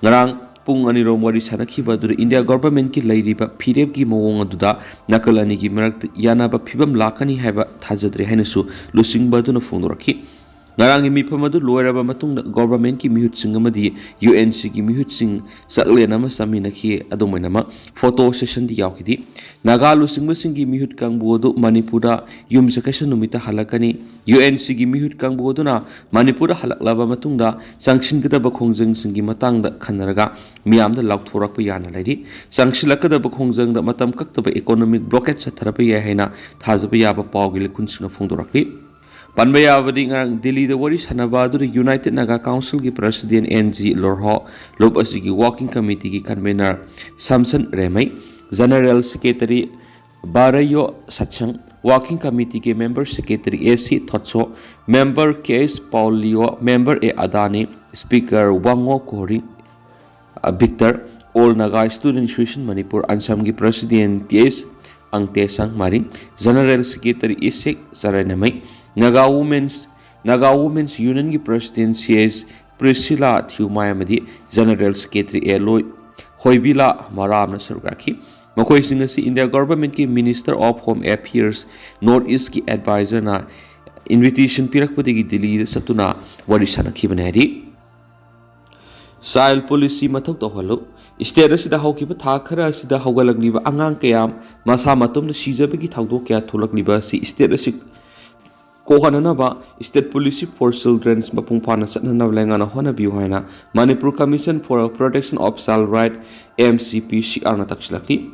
ꯉꯔꯥꯡ ꯄꯨꯡ ꯑꯅꯤꯔꯣꯝ ꯋꯥꯔꯤ ꯁꯥꯟꯅꯈꯤꯕ ꯑꯗꯨꯗ ꯏꯟꯗꯤꯌꯥ ꯒꯣꯚꯔꯟꯃꯦꯟꯠꯀꯤ ꯂꯩꯔꯤꯕ ꯐꯤꯔꯦꯞꯀꯤ ꯃꯑꯣꯡ ꯑꯗꯨꯗ ꯅꯥꯀꯜ ꯑꯅꯤꯒꯤ ꯃꯔꯛꯇ ꯌꯥꯅꯕ ꯐꯤꯕꯝ ꯂꯥꯛꯀꯅꯤ ꯍꯥꯏꯕ ꯊꯥꯖꯗ꯭ꯔꯦ ꯍꯥꯏꯅꯁꯨ ꯂꯨꯆꯤꯡꯕ ꯑꯗꯨꯅ ꯐꯣꯡꯗꯣꯔꯛꯈꯤ꯫ ꯉꯔꯥꯡꯒꯤ ꯃꯤꯐꯝ ꯑꯗꯨ ꯂꯣꯏꯔꯕ ꯃꯇꯨꯡꯗ ꯒꯣꯚꯔꯟꯃꯦꯟꯠꯀꯤ ꯃꯤꯍꯨꯠꯁꯤꯡ ꯑꯃꯗꯤ ꯌꯨ ꯑꯦꯟ ꯁꯤꯒꯤ ꯃꯤꯍꯨꯠꯁꯤꯡ ꯆꯥꯛꯂꯦꯟ ꯑꯃ ꯆꯥꯃꯤꯟꯅꯈꯤ꯫ ꯑꯗꯨꯝ ꯑꯣꯏꯅꯃꯛ, ꯐꯣꯇꯣ ꯁꯦꯁꯟꯗꯤ ꯌꯥꯎꯈꯤꯗꯦ꯫ ꯅꯥꯒꯥ ꯂꯨꯆꯤꯡꯕꯁꯤꯡꯒꯤ ꯃꯤꯍꯨꯠ ꯀꯥꯡꯕꯨ ꯑꯗꯨ ꯃꯅꯤꯄꯨꯔꯗ ꯌꯨꯝꯁꯀꯩꯁ ꯅꯨꯃꯤꯠꯇ ꯍꯜꯂꯛꯀꯅꯤ꯫ ꯌꯨ ꯑꯦꯟ ꯁꯤꯒꯤ ꯃꯤꯍꯨꯠ ꯀꯥꯡꯕꯨ ꯑꯗꯨꯅ ꯃꯅꯤꯄꯨꯔꯗ ꯍꯜꯂꯛꯂꯕ ꯃꯇꯨꯡꯗ ꯆꯪꯁꯤꯟꯒꯗꯕ ꯈꯣꯡꯖꯪꯁꯤꯡꯒꯤ ꯃꯇꯥꯡꯗ ꯈꯟꯅꯔꯒ ꯃꯤꯌꯥꯝꯗ ꯂꯥꯎꯊꯣꯔꯛꯄ ꯌꯥꯅ ꯂꯩꯔꯤ꯫ ꯆꯪꯁꯤꯜꯂꯛꯀꯗꯕ ꯈꯣꯡꯖꯪꯗ ꯃꯇꯝ ꯀꯛꯇꯕ ꯏꯀꯣꯅꯣꯃꯤꯛ ꯕ꯭ꯂꯣꯀꯦꯠ ꯆꯠꯊꯔꯛꯄ ꯌꯥꯏ ꯍꯥꯏꯅ ꯊꯥꯖꯕ ꯌꯥꯕ ꯄꯥꯎꯒꯤ ꯂꯤꯈꯨꯟꯁꯤꯡꯅ ꯐꯣꯡꯗꯣꯔꯛꯂꯤ꯫ ꯄꯟꯕ ꯌꯥꯕꯗꯤ, ꯉꯔꯥꯡ ꯗꯤꯜꯂꯤꯗ ꯋꯥꯔꯤ ꯁꯥꯟꯅꯕ ꯑꯗꯨꯗ ꯌꯨꯅꯥꯏꯇꯦꯗ ꯅꯥꯒꯥ ꯀꯥꯎꯟꯁꯤꯜꯒꯤ ꯄ꯭ꯔꯁꯤꯗꯦꯟꯠ ꯑꯦꯟ ꯖꯤ ꯂꯣꯔꯍꯣ, ꯂꯨꯞ ꯑꯁꯤꯒꯤ ꯋꯥꯔꯀꯤꯡ ꯀꯃꯤꯇꯤꯒꯤ convener Samson Remei, general secretary Bareiyo Satsang, working ꯀꯃꯤꯇꯤꯒꯤ member secretary A C Thotso, member K S Paulio, member A Adani, speaker Wango Kori, Victor, all Naga student association Manipur ꯑꯟꯁꯥꯝꯒꯤ president T S Angtesang Maring, general secretary Isaac Charainmei, Naga women's, Naga women's ꯌꯨꯅꯤꯌꯟꯒꯤ president C S Priscilla ꯊꯤꯌꯨꯃꯥꯏ ꯑꯃꯗꯤ general secretary ꯑꯦ ꯂꯣꯏ ꯍꯣꯏꯕꯤꯂꯥ ꯃꯔꯥꯝꯅ ꯁꯔꯨꯛ ꯌꯥꯈꯤ꯫ ꯃꯈꯣꯏꯁꯤꯡ ꯑꯁꯤ India ꯒꯣꯚꯔꯟꯃꯦꯟꯠꯀꯤ minister of home affairs north ꯏꯁ꯭ꯠꯀꯤ ꯑꯦꯗꯚꯥꯏꯖꯔꯅ ꯏꯟꯚꯤꯇꯦꯁꯟ ꯄꯤꯔꯛꯄꯗꯒꯤ ꯗꯤꯜꯂꯤꯗ ꯆꯠꯇꯨꯅ ꯋꯥꯔꯤ ꯁꯥꯟꯅꯈꯤꯕꯅꯤ ꯍꯥꯏꯔꯤ꯫ ꯆꯥꯏꯜ ꯄꯣꯂꯤꯁꯤ ꯃꯊꯧ ꯇꯧꯍꯜꯂꯨ꯫ ꯁ꯭ꯇꯦꯠ ꯑꯁꯤꯗ ꯍꯧꯈꯤꯕ ꯊꯥ ꯈꯔ ꯑꯁꯤꯗ ꯍꯧꯒꯠꯂꯛꯂꯤꯕ ꯑꯉꯥꯡ ꯀꯌꯥ ꯃꯁꯥ ꯃꯇꯣꯝꯗ ꯁꯤꯖꯕꯒꯤ ꯊꯧꯗꯣꯛ ꯀꯌꯥ ꯊꯣꯛꯂꯛꯂꯤꯕ ꯑꯁꯤ ꯁ꯭ꯇꯦꯠ ꯑꯁꯤ ꯀꯣꯛꯍꯟꯅꯅꯕ ꯁ꯭ꯇꯦꯠ ꯄꯣꯂꯤꯁꯤ ꯐꯣꯔ ꯆꯤꯜꯗ꯭ꯔꯦꯟꯁ ꯃꯄꯨꯡ ꯐꯥꯅ ꯆꯠꯅꯅꯕ ꯂꯩꯉꯥꯛꯅ ꯍꯣꯠꯅꯕꯤꯌꯨ ꯍꯥꯏꯅ Manipur commission for protection of child right, M C P ꯁꯤ ꯑꯥꯔꯅ ꯇꯛꯁꯤꯜꯂꯛꯂꯤ꯫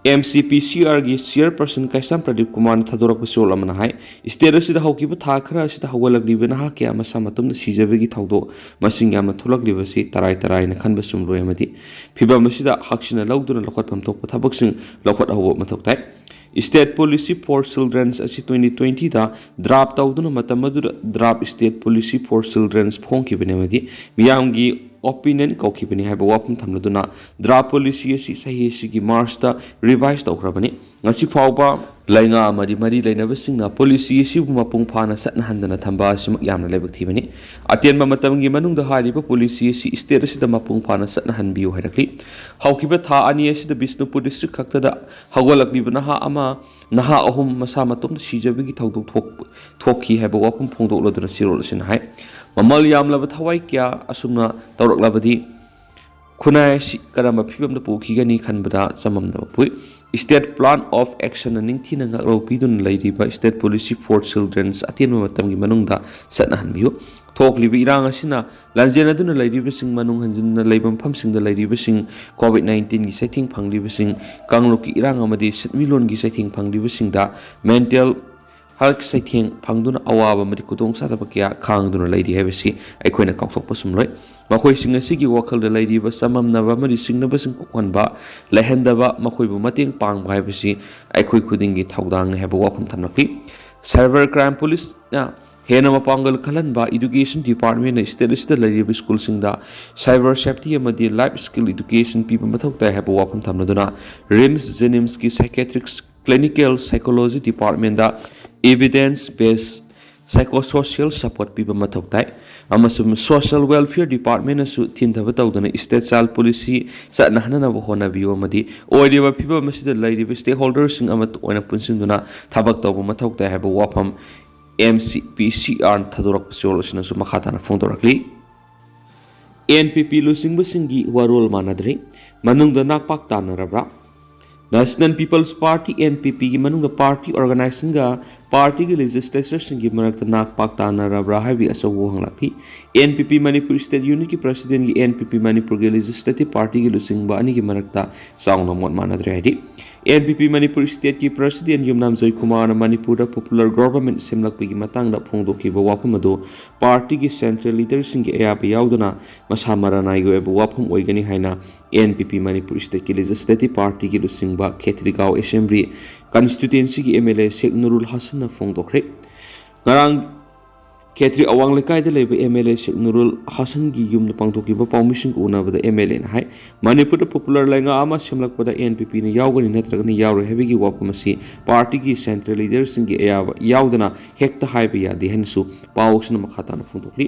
ꯑꯦꯝ ꯁꯤ ꯄꯤ ꯁꯤ ꯑꯥꯔꯒꯤ ꯆꯤꯌꯔꯄꯔꯁꯟ ꯀꯩꯁꯥꯝ ꯄ꯭ꯔꯗꯤꯞ ꯀꯨꯃꯥꯔꯅ ꯊꯥꯗꯣꯔꯛꯄ ꯆꯦꯔꯣꯜ ꯑꯃꯅ ꯍꯥꯏ, ꯁ꯭ꯇꯦꯠ ꯑꯁꯤꯗ ꯍꯧꯈꯤꯕ ꯊꯥ ꯈꯔ ꯑꯁꯤꯗ ꯍꯧꯒꯠꯂꯛꯂꯤꯕ ꯅꯍꯥ ꯀꯌꯥ ꯃꯁꯥ ꯃꯇꯣꯝꯇ ꯁꯤꯖꯕꯒꯤ ꯊꯧꯗꯣꯛ ꯃꯁꯤꯡ ꯌꯥꯝꯅ ꯊꯣꯛꯂꯛꯂꯤꯕꯁꯤ ꯇꯔꯥꯏ ꯇꯔꯥꯏꯅ ꯈꯟꯕ ꯆꯨꯝꯂꯣꯏ ꯑꯃꯗꯤ ꯐꯤꯚꯝ ꯑꯁꯤꯗ ꯍꯛꯁꯤꯟꯅ ꯂꯧꯗꯨꯅ ꯂꯧꯈꯠꯐꯝ ꯊꯣꯛꯄ ꯊꯕꯛꯁꯤꯡ ꯂꯧꯈꯠꯍꯧꯕ ꯃꯊꯧ ꯇꯥꯏ꯫ State Policy for Children ꯑꯁꯤ twenty twenty ꯗ ꯗ꯭ꯔꯥꯐ ꯇꯧꯗꯨꯅ ꯃꯇꯝ ꯑꯗꯨꯗ draft State Policy for Children ꯐꯣꯡꯈꯤꯕꯅꯤ ꯑꯃꯗꯤ ꯃꯤꯌꯥꯝꯒꯤ ꯑꯣꯄꯤꯅꯤꯌꯟ ꯀꯧꯈꯤꯕꯅꯤ ꯍꯥꯏꯕ ꯋꯥꯐꯝ ꯊꯝꯂꯗꯨꯅ ꯗ꯭ꯔꯥꯐ ꯄꯣꯂꯤꯁꯤ ꯑꯁꯤ ꯆꯍꯤ ꯑꯁꯤꯒꯤ ꯃꯥꯔꯆꯇ ꯔꯤꯚꯥꯏꯁ ꯇꯧꯈ꯭ꯔꯕꯅꯤ꯫ ꯉꯁꯤ ꯐꯥꯎꯕ ꯂꯩꯉꯥꯛ ꯑꯃꯗꯤ ꯃꯔꯤ ꯂꯩꯅꯕꯁꯤꯡꯅ ꯄꯣꯂꯤꯁꯤ ꯑꯁꯤꯕꯨ ꯃꯄꯨꯡ ꯐꯥꯅ ꯆꯠꯅꯍꯟꯗꯅ ꯊꯝꯕ ꯑꯁꯤꯃꯛ ꯌꯥꯝꯅ ꯂꯥꯏꯕꯛ ꯊꯤꯕꯅꯤ꯫ ꯑꯇꯦꯟꯕ ꯃꯇꯝꯒꯤ ꯃꯅꯨꯡꯗ ꯍꯥꯏꯔꯤꯕ ꯄꯣꯂꯤꯁꯤ ꯑꯁꯤ ꯁ꯭ꯇꯦꯠ ꯑꯁꯤꯗ ꯃꯄꯨꯡ ꯐꯥꯅ ꯆꯠꯅꯍꯟꯕꯤꯌꯨ ꯍꯥꯏꯔꯛꯂꯤ꯫ ꯍꯧꯈꯤꯕ ꯊꯥ ꯑꯅꯤ ꯑꯁꯤꯗ ꯕꯤꯁꯅꯨꯄꯨꯔ ꯗꯤꯁꯇ꯭ꯔꯤꯛ ꯈꯛꯇꯗ ꯍꯧꯒꯠꯂꯛꯂꯤꯕ ꯅꯍꯥ ꯑꯃ, ꯅꯍꯥ ꯑꯍꯨꯝ ꯃꯁꯥ ꯃꯇꯣꯝꯇ ꯁꯤꯖꯕꯒꯤ ꯊꯧꯗꯣꯛ ꯊꯣꯛ-, ꯊꯣꯛꯈꯤ ꯍꯥꯏꯕ ꯋꯥꯐꯝ ꯐꯣꯡꯗꯣꯛꯂꯗꯨꯅ ꯆꯦꯔꯣꯜ ꯑꯁꯤꯅ ꯍꯥꯏ꯫ ꯃꯃꯜ ꯌꯥꯝꯂꯕ ꯊꯋꯥꯏ ꯀꯌꯥ ꯑꯁꯨꯝꯅ ꯇꯧꯔꯛꯂꯕꯗꯤ ꯈꯨꯟꯅꯥꯏ ꯑꯁꯤ ꯀꯔꯝꯕ ꯐꯤꯕꯝꯗ ꯄꯨꯈꯤꯒꯅꯤ ꯈꯟꯕꯗ ꯆꯃꯝꯅꯕ ꯄꯣꯛꯏ꯫ State Plan of Actionꯅ ꯅꯤꯡꯊꯤꯅ ꯉꯥꯛꯂꯧ ꯄꯤꯗꯨꯅ ꯂꯩꯔꯤꯕ State Policy for Children ꯑꯇꯦꯟꯕ ꯃꯇꯝꯒꯤ ꯃꯅꯨꯡꯗ ꯆꯠꯅꯍꯟꯕꯤꯌꯨ꯫ ꯊꯣꯛꯂꯤꯕ ꯏꯔꯥꯡ ꯑꯁꯤꯅ ꯂꯥꯟꯖꯦꯟꯅꯗꯨꯅ ꯂꯩꯔꯤꯕꯁꯤꯡ, ꯃꯅꯨꯡ ꯍꯟꯖꯤꯟꯅ ꯂꯩꯕ ꯃꯐꯝꯁꯤꯡꯗ ꯂꯩꯔꯤꯕꯁꯤꯡ, ꯀꯣꯚꯤꯗ ꯅꯥꯏꯟꯇꯤꯟꯒꯤ ꯆꯩꯊꯦꯡ ꯐꯪꯂꯤꯕꯁꯤꯡ, ꯀꯥꯡꯂꯨꯞꯀꯤ ꯏꯔꯥꯡ ꯑꯃꯗꯤ ꯁꯦꯟꯃꯤꯠꯂꯣꯟꯒꯤ ꯆꯩꯊꯦꯡ ꯐꯪꯂꯤꯕꯁꯤꯡꯗ ꯃꯦꯟꯇꯦꯜ ꯍꯦꯜꯊ ꯆꯩꯊꯦꯡ ꯐꯪꯗꯨꯅ ꯑꯋꯥꯕ ꯑꯃꯗꯤ ꯈꯨꯗꯣꯡꯆꯥꯗꯕ ꯀꯌꯥ ꯈꯥꯡꯗꯨꯅ ꯂꯩꯔꯤ ꯍꯥꯏꯕꯁꯤ ꯑꯩꯈꯣꯏꯅ ꯀꯥꯎꯊꯣꯛꯄ ꯆꯨꯝꯂꯣꯏ꯫ ꯃꯈꯣꯏꯁꯤꯡ ꯑꯁꯤꯒꯤ ꯋꯥꯈꯜꯗ ꯂꯩꯔꯤꯕ ꯆꯃꯝꯅꯕ ꯑꯃꯗꯤ ꯆꯤꯡꯅꯕꯁꯤꯡ ꯀꯣꯛꯍꯟꯕ, ꯂꯩꯍꯟꯗꯕ, ꯃꯈꯣꯏꯕꯨ ꯃꯇꯦꯡ ꯄꯥꯡꯕ ꯍꯥꯏꯕꯁꯤ ꯑꯩꯈꯣꯏ ꯈꯨꯗꯤꯡꯒꯤ ꯊꯧꯗꯥꯡꯅꯤ ꯍꯥꯏꯕ ꯋꯥꯐꯝ ꯊꯝꯂꯛꯂꯤ꯫ Cyber Crime Policeꯅ ꯍꯦꯟꯅ ꯃꯄꯥꯡꯒꯜ ꯀꯜꯍꯟꯕ, Education Departmentꯅ state ꯑꯁꯤꯗ ꯂꯩꯔꯤꯕ ꯁ꯭ꯀꯨꯜꯁꯤꯡꯗ cyber safety ꯑꯃꯗꯤ life skill education ꯄꯤꯕ ꯃꯊꯧ ꯇꯥꯏ ꯍꯥꯏꯕ ꯋꯥꯐꯝ ꯊꯝꯂꯗꯨꯅ RIMS JNIMSꯀꯤ Psychiatric Clinical Psychology Departmentꯗ Evidence Based Psychosocial Support ꯄꯤꯕ ꯃꯊꯧ ꯇꯥꯏ ꯑꯃꯁꯨꯡ Social Welfare Departmentꯅꯁꯨ ꯊꯤꯟꯊꯕ ꯇꯧꯗꯨꯅ State Child Policy ꯆꯠꯅꯍꯟꯅꯕ ꯍꯣꯠꯅꯕꯤꯌꯨ ꯑꯃꯗꯤ ꯑꯣꯏꯔꯤꯕ ꯐꯤꯕꯝ ꯑꯁꯤꯗ ꯂꯩꯔꯤꯕ stakeholderꯁꯤꯡ ꯑꯃꯠꯇ ꯑꯣꯏꯅ ꯄꯨꯟꯁꯤꯟꯗꯨꯅ ꯊꯕꯛ ꯇꯧꯕ ꯃꯊꯧ ꯇꯥꯏ ꯍꯥꯏꯕ ꯋꯥꯐꯝ M C P C R ꯊꯥꯗꯣꯔꯛꯄ ꯆꯦꯔꯣꯜ ꯑꯁꯤꯅꯁꯨ ꯃꯈꯥ ꯇꯥꯅ ꯐꯣꯡꯗꯣꯔꯛꯂꯤ꯫ N P P ꯂꯨꯆꯤꯡꯕꯁꯤꯡꯒꯤ ꯋꯥꯔꯣꯜ ꯃꯥꯟꯅꯗ꯭ꯔꯤ꯫ ꯃꯅꯨꯡꯗ ꯅꯥꯛꯄꯥꯛ ꯇꯥꯟꯅꯔꯕ꯭ꯔꯥ? National People's Party, N P P, ꯒꯤ ꯃꯅꯨꯡꯗ party organization-ꯒ party-ꯒꯤ legislature-ꯁꯤꯡꯒꯤ ꯃꯔꯛꯇ ꯅꯥꯛ ꯄꯥꯛ ꯇꯥꯟꯅꯔꯕ꯭ꯔꯥ ꯍꯥꯏꯕꯒꯤ ꯑꯆꯧꯕ ꯋꯥꯍꯪ ꯂꯥꯛꯈꯤ꯫ N P P Manipur State Unit-ꯀꯤ president-ꯒꯤ N P P Manipur-ꯒꯤ legislative party-ꯒꯤ ꯂꯨꯆꯤꯡꯕ ꯑꯅꯤꯒꯤ ꯃꯔꯛꯇ ꯆꯥꯎꯅ ꯃꯣꯠ ꯃꯥꯟꯅꯗ꯭ꯔꯦ ꯍꯥꯏꯗꯤ N P P Manipur State-ꯀꯤ president ꯌꯨꯝꯅꯥꯝ ꯖꯣꯏꯀꯨꯃꯥꯔꯅ ꯃꯅꯤꯄꯨꯔꯗ popular government ꯁꯦꯝꯂꯛꯄꯒꯤ ꯃꯇꯥꯡꯗ ꯐꯣꯡꯗꯣꯛꯈꯤꯕ ꯋꯥꯐꯝ ꯑꯗꯨ party-ꯒꯤ central leader-ꯁꯤꯡꯒꯤ ꯑꯌꯥꯕ ꯌꯥꯎꯗꯅ ꯃꯁꯥ ꯃꯔꯥꯅꯥꯏꯒꯤ ꯑꯣꯏꯕ ꯋꯥꯐꯝ ꯑꯣꯏꯒꯅꯤ ꯍꯥꯏꯅ N P P Manipur State-ꯀꯤ legislative party-ꯒꯤ ꯂꯨꯆꯤꯡꯕ ꯈꯦꯇ꯭ꯔꯤꯒꯥꯎ Assembly constituency-ꯒꯤ M L A ꯁꯦꯈ ꯅꯨꯔꯨꯜ ꯍꯁꯟꯅ ꯐꯣꯡꯗꯣꯛꯈ꯭ꯔꯦ꯫ ꯉꯔꯥꯡ ꯈꯦꯇ꯭ꯔꯤ ꯑꯋꯥꯡ ꯂꯩꯀꯥꯏꯗ ꯂꯩꯕ M L A ꯁꯦꯈ ꯅꯨꯔꯨꯜ ꯍꯁꯟꯒꯤ ꯌꯨꯝꯗ ꯄꯥꯡꯊꯣꯛꯈꯤꯕ ꯄꯥꯎꯃꯤꯁꯤꯡꯒ ꯎꯅꯕꯗ M L A-ꯅ ꯍꯥꯏ, ꯃꯅꯤꯄꯨꯔꯗ popular ꯂꯩꯉꯥꯛ ꯑꯃ ꯁꯦꯝꯂꯛꯄꯗ N P P-ꯅ ꯌꯥꯎꯒꯅꯤ ꯅꯠꯇ꯭ꯔꯒꯅ ꯌꯥꯎꯔꯣꯏ ꯍꯥꯏꯕꯒꯤ ꯋꯥꯐꯝ ꯑꯁꯤ party-ꯒꯤ central leader-ꯁꯤꯡꯒꯤ ꯑꯌꯥꯕ ꯌꯥꯎꯗꯅ ꯍꯦꯛꯇ ꯍꯥꯏꯕ ꯌꯥꯗꯦ ꯍꯥꯏꯅꯁꯨ ꯄꯥꯎ ꯑꯁꯤꯅ ꯃꯈꯥ ꯇꯥꯅ ꯐꯣꯡꯗꯣꯛꯂꯤ꯫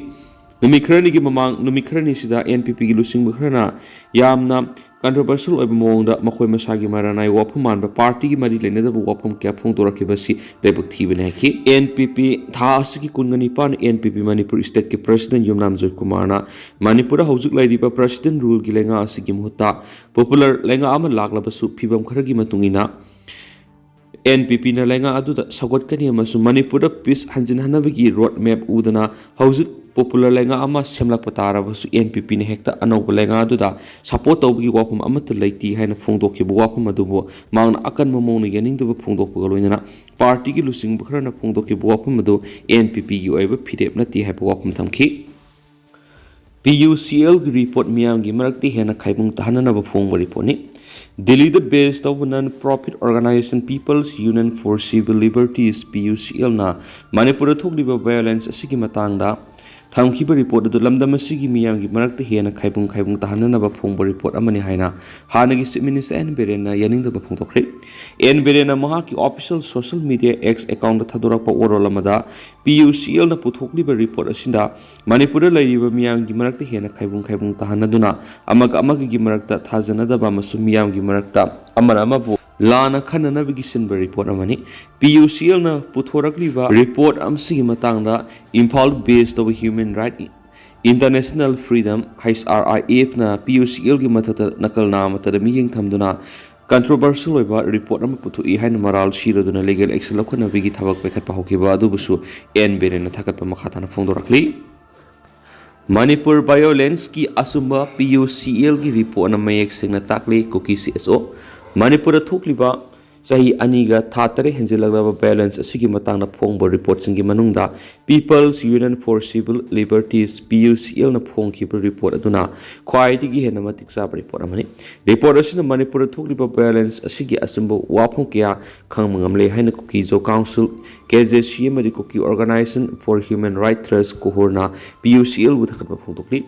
ꯅꯨꯃꯤꯠ ꯈꯔꯅꯤꯒꯤ ꯃꯃꯥꯡ, ꯅꯨꯃꯤꯠ ꯈꯔꯅꯤꯁꯤꯗ N P P-ꯒꯤ ꯂꯨꯆꯤꯡꯕ ꯈꯔꯅ ꯌꯥꯝꯅ controversial ꯑꯣꯏꯕ ꯃꯑꯣꯡꯗ ꯃꯈꯣꯏ ꯃꯁꯥꯒꯤ ꯃꯔꯥꯅꯥꯏ ꯋꯥꯐꯝ ꯃꯥꯟꯕ party-ꯒꯤ ꯃꯔꯤ ꯂꯩꯅꯗꯕ ꯋꯥꯐꯝ ꯀꯌꯥ ꯐꯣꯡꯗꯣꯔꯛꯈꯤꯕ ꯑꯁꯤ ꯂꯥꯏꯕꯛ ꯊꯤꯕꯅꯤ ꯍꯥꯏꯈꯤ꯫ N P P ꯊꯥ ꯑꯁꯤꯒꯤ ꯀꯨꯟꯒ ꯅꯤꯄꯥꯟ N P P Manipur State-ꯀꯤ president ꯌꯨꯝꯅꯥꯝ ꯖꯣꯏꯀꯨꯃꯥꯔꯅ ꯃꯅꯤꯄꯨꯔꯗ ꯍꯧꯖꯤꯛ ꯂꯩꯔꯤꯕ president rule-ꯒꯤ ꯂꯩꯉꯥꯛ ꯑꯁꯤꯒꯤ ꯃꯍꯨꯠꯇ popular ꯂꯩꯉꯥꯛ ꯑꯃ ꯂꯥꯛꯂꯕꯁꯨ ꯐꯤꯕꯝ ꯈꯔꯒꯤ ꯃꯇꯨꯡ ꯏꯟꯅ N P P-ꯅ ꯂꯩꯉꯥꯛ ꯑꯗꯨꯗ ꯁꯧꯒꯠꯀꯅꯤ ꯑꯃꯁꯨꯡ ꯃꯅꯤꯄꯨꯔꯗ peace ꯍꯟꯖꯤꯟꯍꯟꯅꯕꯒꯤ road map ꯎꯗꯅ ꯍꯧꯖꯤꯛ popular ꯂꯩꯉꯥꯛ ꯑꯃ ꯁꯦꯝꯂꯛꯄ ꯇꯥꯔꯕꯁꯨ N P P-ꯅ ꯍꯦꯛꯇ ꯑꯅꯧꯕ ꯂꯩꯉꯥꯛ ꯑꯗꯨꯗ support ꯇꯧꯕꯒꯤ ꯋꯥꯐꯝ ꯑꯃꯠꯇ ꯂꯩꯇꯦ ꯍꯥꯏꯅ ꯐꯣꯡꯗꯣꯛꯈꯤꯕ ꯋꯥꯐꯝ ꯑꯗꯨꯕꯨ ꯃꯍꯥꯛꯅ ꯑꯀꯟꯕ ꯃꯑꯣꯡꯗ ꯌꯥꯅꯤꯡꯗꯕ ꯐꯣꯡꯗꯣꯛꯄꯒ ꯂꯣꯏꯅꯅ party-ꯒꯤ ꯂꯨꯆꯤꯡꯕ ꯈꯔꯅ ꯐꯣꯡꯗꯣꯛꯈꯤꯕ ꯋꯥꯐꯝ ꯑꯗꯨ N P P-ꯒꯤ ꯑꯣꯏꯕ ꯐꯤꯔꯦꯞ ꯅꯠꯇꯦ ꯍꯥꯏꯕ ꯋꯥꯐꯝ ꯊꯝꯈꯤ꯫ P U C L-ꯒꯤ report ꯃꯤꯌꯥꯝꯒꯤ ꯃꯔꯛꯇ ꯍꯦꯟꯅ ꯈꯥꯏꯕꯨꯡ ꯇꯥꯍꯟꯅꯅꯕ ꯐꯣꯡꯕ report-ꯅꯤ꯫ ꯗꯤꯜꯂꯤꯗ base ꯇꯧꯕ non-profit organization People's Union for Civil Liberties, P U C L-ꯅ ꯃꯅꯤꯄꯨꯔꯗ ꯊꯣꯛꯂꯤꯕ violence ꯑꯁꯤꯒꯤ ꯃꯇꯥꯡꯗ ꯊꯝꯈꯤꯕ report ꯑꯗꯨ ꯂꯝꯗꯝ ꯑꯁꯤꯒꯤ ꯃꯤꯌꯥꯝꯒꯤ ꯃꯔꯛꯇ ꯍꯦꯟꯅ ꯈꯥꯏꯕꯨꯡ ꯈꯥꯏꯕꯨꯡ ꯇꯥꯍꯟꯅꯅꯕ ꯐꯣꯡꯕ report ꯑꯃꯅꯤ ꯍꯥꯏꯅ ꯍꯥꯟꯅꯒꯤ Chief Minister N. ꯕꯤꯔꯦꯟꯅ ꯌꯥꯅꯤꯡꯗꯕ ꯐꯣꯡꯗꯣꯛꯈ꯭ꯔꯦ꯫ N. ꯕꯤꯔꯦꯟꯅ ꯃꯍꯥꯛꯀꯤ official social media X account-ꯇ ꯊꯥꯗꯣꯔꯛꯄ ꯋꯥꯔꯣꯜ ꯑꯃꯗ P U C L-ꯅ ꯄꯨꯊꯣꯛꯂꯤꯕ report ꯑꯁꯤꯗ ꯃꯅꯤꯄꯨꯔꯗ ꯂꯩꯔꯤꯕ ꯃꯤꯌꯥꯝꯒꯤ ꯃꯔꯛꯇ ꯍꯦꯟꯅ ꯈꯥꯏꯕꯨꯡ ꯈꯥꯏꯕꯨꯡ ꯇꯥꯍꯟꯅꯗꯨꯅ ꯑꯃꯒ ꯑꯃꯒꯒꯤ ꯃꯔꯛꯇ ꯊꯥꯖꯅꯗꯕ ꯑꯃꯁꯨꯡ ꯃꯤꯌꯥꯝꯒꯤ ꯃꯔꯛꯇ ꯑꯃꯅ ꯑꯃꯕꯨ ꯂꯥꯟꯅ ꯈꯟꯅꯅꯕꯒꯤ ꯁꯤꯟꯕ report ꯑꯃꯅꯤ꯫ P U C L-ꯅ ꯄꯨꯊꯣꯔꯛꯂꯤꯕ report ꯑꯁꯤꯒꯤ ꯃꯇꯥꯡꯗ ꯏꯝꯐꯥꯜ base ꯇꯧꯕ Human Right International Freedom, H R I F-ꯅ P U C L-ꯒꯤ ꯃꯊꯛꯇ ꯅꯀꯜ ꯅꯥꯃꯇꯗ ꯃꯤꯠꯌꯦꯡ ꯊꯝꯗꯨꯅ ꯀꯟꯇ꯭ꯔꯣꯚꯔꯁꯤꯌꯦꯜ ꯑꯣꯏꯕ ꯔꯤꯄꯣꯔꯠ ꯑꯃ ꯄꯨꯊꯣꯛꯏ ꯍꯥꯏꯅ ꯃꯔꯥꯜ ꯁꯤꯔꯗꯨꯅ ꯂꯤꯒꯦꯜ ꯑꯦꯛꯁꯟ ꯂꯧꯈꯠꯅꯕꯒꯤ ꯊꯕꯛ ꯄꯥꯏꯈꯠꯄ ꯍꯧꯈꯤꯕ ꯑꯗꯨꯕꯨꯁꯨ ꯑꯦꯟ ꯕꯤꯔꯦꯟꯅ ꯊꯥꯒꯠꯄ ꯃꯈꯥ ꯇꯥꯅ ꯐꯣꯡꯗꯣꯔꯛꯂꯤ꯫ ꯃꯅꯤꯄꯨꯔ ꯚꯥꯏꯑꯣꯂꯦꯟꯁꯀꯤ ꯑꯆꯨꯝꯕ ꯄꯤ ꯌꯨ ꯁꯤ ꯑꯦꯜꯒꯤ ꯔꯤꯄꯣꯔꯠꯅ ꯃꯌꯦꯛ ꯁꯦꯡꯅ ꯇꯥꯛꯂꯤ, ꯀꯨꯀꯤ ꯁꯤ ꯑꯦꯁ ꯑꯣ꯫ ꯃꯅꯤꯄꯨꯔꯗ ꯊꯣꯛꯂꯤꯕ ꯆꯍꯤ ꯑꯅꯤꯒ ꯊꯥ ꯇꯔꯦꯠ ꯍꯦꯟꯖꯤꯜꯂꯛꯂꯕ ꯚꯥꯏꯑꯣꯂꯦꯟꯁ ꯑꯁꯤꯒꯤ ꯃꯇꯥꯡꯗ ꯐꯣꯡꯕ ꯔꯤꯄꯣꯔꯠꯁꯤꯡꯒꯤ ꯃꯅꯨꯡꯗ People's Union for Civil Liberties, P U C ꯑꯦꯜꯅ ꯐꯣꯡꯈꯤꯕ ꯔꯤꯄꯣꯔꯠ ꯑꯗꯨꯅ ꯈ꯭ꯋꯥꯏꯗꯒꯤ ꯍꯦꯟꯅ ꯃꯇꯤꯛ ꯆꯥꯕ ꯔꯤꯄꯣꯔꯠ ꯑꯃꯅꯤ꯫ ꯔꯤꯄꯣꯔꯠ ꯑꯁꯤꯅ ꯃꯅꯤꯄꯨꯔꯗ ꯊꯣꯛꯂꯤꯕ ꯚꯥꯏꯑꯣꯂꯦꯟꯁ ꯑꯁꯤꯒꯤ ꯑꯆꯨꯝꯕ ꯋꯥꯐꯝ ꯀꯌꯥ ꯈꯪꯕ ꯉꯝꯂꯦ ꯍꯥꯏꯅ ꯀꯨꯀꯤ ꯖꯣ ꯀꯥꯎꯟꯁꯤꯜ, ꯀꯦ ꯖꯦ ꯁꯤ, ꯑꯃꯗꯤ ꯀꯨꯀꯤ ꯑꯣꯔꯒꯅꯥꯏꯖꯦꯁꯟ ꯐꯣꯔ ꯍ꯭ꯌꯨꯃꯦꯟ ꯔꯥꯏꯠ ꯇ꯭ꯔꯁ, ꯀꯣꯍꯨꯔꯅ ꯄꯤ ꯌꯨ ꯁꯤ ꯑꯦꯜꯕꯨ ꯊꯥꯒꯠꯄ ꯐꯣꯡꯗꯣꯛꯂꯤ꯫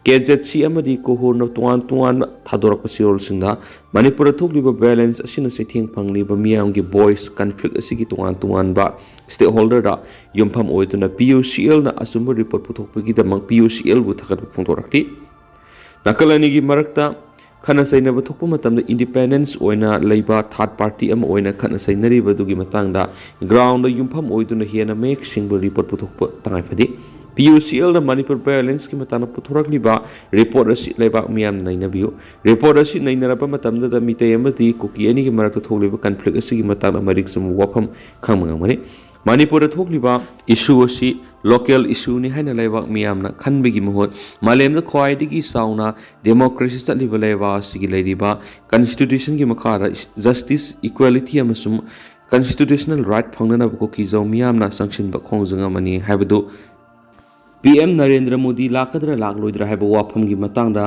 ꯀꯦ ꯖꯦꯠ ꯁꯤ ꯑꯃꯗꯤ ꯀꯣꯍꯨꯔꯅ ꯇꯣꯉꯥꯟ ꯇꯣꯉꯥꯟꯕ ꯊꯥꯗꯣꯔꯛꯄ ꯆꯦꯔꯣꯜꯁꯤꯡꯗ ꯃꯅꯤꯄꯨꯔꯗ ꯊꯣꯛꯂꯤꯕ ꯚꯥꯏꯑꯣꯂꯦꯟꯁ ꯑꯁꯤꯅ ꯆꯩꯊꯦꯡ ꯐꯪꯂꯤꯕ ꯃꯤꯌꯥꯝꯒꯤ ꯚꯣꯏꯁ, ꯀꯟꯐ꯭ꯂꯤꯛ ꯑꯁꯤꯒꯤ ꯇꯣꯉꯥꯟ ꯇꯣꯉꯥꯟꯕ ꯁ꯭ꯇꯦꯛꯍꯣꯜꯗꯔꯗ ꯌꯨꯝꯐꯝ ꯑꯣꯏꯗꯨꯅ ꯄꯤ ꯌꯨ ꯁꯤ ꯑꯦꯜꯅ ꯑꯆꯨꯝꯕ ꯔꯤꯄꯣꯔꯠ ꯄꯨꯊꯣꯛꯄꯒꯤꯗꯃꯛ ꯄꯤ ꯌꯨ ꯁꯤ ꯑꯦꯜꯕꯨ ꯊꯥꯒꯠꯄ ꯐꯣꯡꯗꯣꯔꯛꯂꯤ꯫ ꯅꯥꯀꯜ ꯑꯅꯤꯒꯤ ꯃꯔꯛꯇ ꯈꯠꯅ ꯆꯩꯅꯕ ꯊꯣꯛꯄ ꯃꯇꯝꯗ ꯏꯟꯗꯤꯄꯦꯟꯗꯦꯟꯁ ꯑꯣꯏꯅ ꯂꯩꯕ ꯊꯥꯔꯠ ꯄꯥꯔꯇꯤ ꯑꯃ ꯑꯣꯏꯅ ꯈꯠꯅ ꯆꯩꯅꯔꯤꯕꯗꯨꯒꯤ ꯃꯇꯥꯡꯗ ꯒ꯭ꯔꯥꯎꯟꯗ ꯌꯨꯝꯐꯝ ꯑꯣꯏꯗꯨꯅ ꯍꯦꯟꯅ ꯃꯌꯦꯛ ꯁꯦꯡꯕ ꯔꯤꯄꯣꯔꯠ ꯄꯨꯊꯣꯛꯄ ꯇꯉꯥꯏ ꯐꯗꯦ꯫ ꯄꯤ ꯌꯨ ꯁꯤ ꯑꯦꯜꯅ ꯃꯅꯤꯄꯨꯔ ꯚꯥꯏꯑꯣꯂꯦꯟꯁꯀꯤ ꯃꯇꯥꯡꯗ ꯄꯨꯊꯣꯔꯛꯂꯤꯕ ꯔꯤꯄꯣꯔꯠ ꯑꯁꯤ ꯂꯩꯕꯥꯛ ꯃꯤꯌꯥꯝꯅ ꯅꯩꯅꯕꯤꯌꯨ꯫ ꯔꯤꯄꯣꯔꯠ ꯑꯁꯤ ꯅꯩꯅꯔꯕ ꯃꯇꯝꯗꯗ ꯃꯤꯇꯩ ꯑꯃꯗꯤ ꯀꯨꯀꯤ ꯑꯅꯤꯒꯤ ꯃꯔꯛꯇ ꯊꯣꯛꯂꯤꯕ ꯀꯟꯐ꯭ꯂꯤꯛ ꯑꯁꯤꯒꯤ ꯃꯇꯥꯡꯗ ꯃꯔꯤꯛ ꯆꯨꯝꯕ ꯋꯥꯐꯝ ꯈꯪꯕ ꯉꯝꯒꯅꯤ꯫ ꯃꯅꯤꯄꯨꯔꯗ ꯊꯣꯛꯂꯤꯕ ꯏꯁꯨ ꯑꯁꯤ ꯂꯣꯀꯦꯜ ꯏꯁꯨꯅꯤ ꯍꯥꯏꯅ ꯂꯩꯕꯥꯛ ꯃꯤꯌꯥꯝꯅ ꯈꯟꯕꯒꯤ ꯃꯍꯨꯠ ꯃꯥꯂꯦꯝꯗ ꯈ꯭ꯋꯥꯏꯗꯒꯤ ꯆꯥꯎꯅ ꯗꯦꯃꯣꯀ꯭ꯔꯦꯁꯤ ꯆꯠꯂꯤꯕ ꯂꯩꯕꯥꯛ ꯑꯁꯤꯒꯤ ꯂꯩꯔꯤꯕ ꯀꯟꯁꯇꯤꯇ꯭ꯌꯨꯁꯟꯒꯤ ꯃꯈꯥꯗ ꯖꯁꯇꯤꯁ, ꯏꯀ꯭ꯋꯦꯂꯤꯇꯤ ꯑꯃꯁꯨꯡ ꯀꯟꯁꯇꯤꯇ꯭ꯌꯨꯁꯅꯦꯜ ꯔꯥꯏꯠ ꯐꯪꯅꯅꯕ ꯀꯨꯀꯤ ꯖꯧ ꯃꯤꯌꯥꯝꯅ ꯆꯪꯁꯤꯟꯕ ꯈꯣꯡꯖꯪ ꯑꯃꯅꯤ ꯍꯥꯏꯕꯗꯨ ꯄꯤ ꯑꯦꯝ ꯅꯔꯦꯟꯗ꯭ꯔ ꯃꯣꯗꯤ ꯂꯥꯛꯀꯗ꯭ꯔꯥ ꯂꯥꯛꯂꯣꯏꯗ꯭ꯔꯥ ꯍꯥꯏꯕ ꯋꯥꯐꯝꯒꯤ ꯃꯇꯥꯡꯗ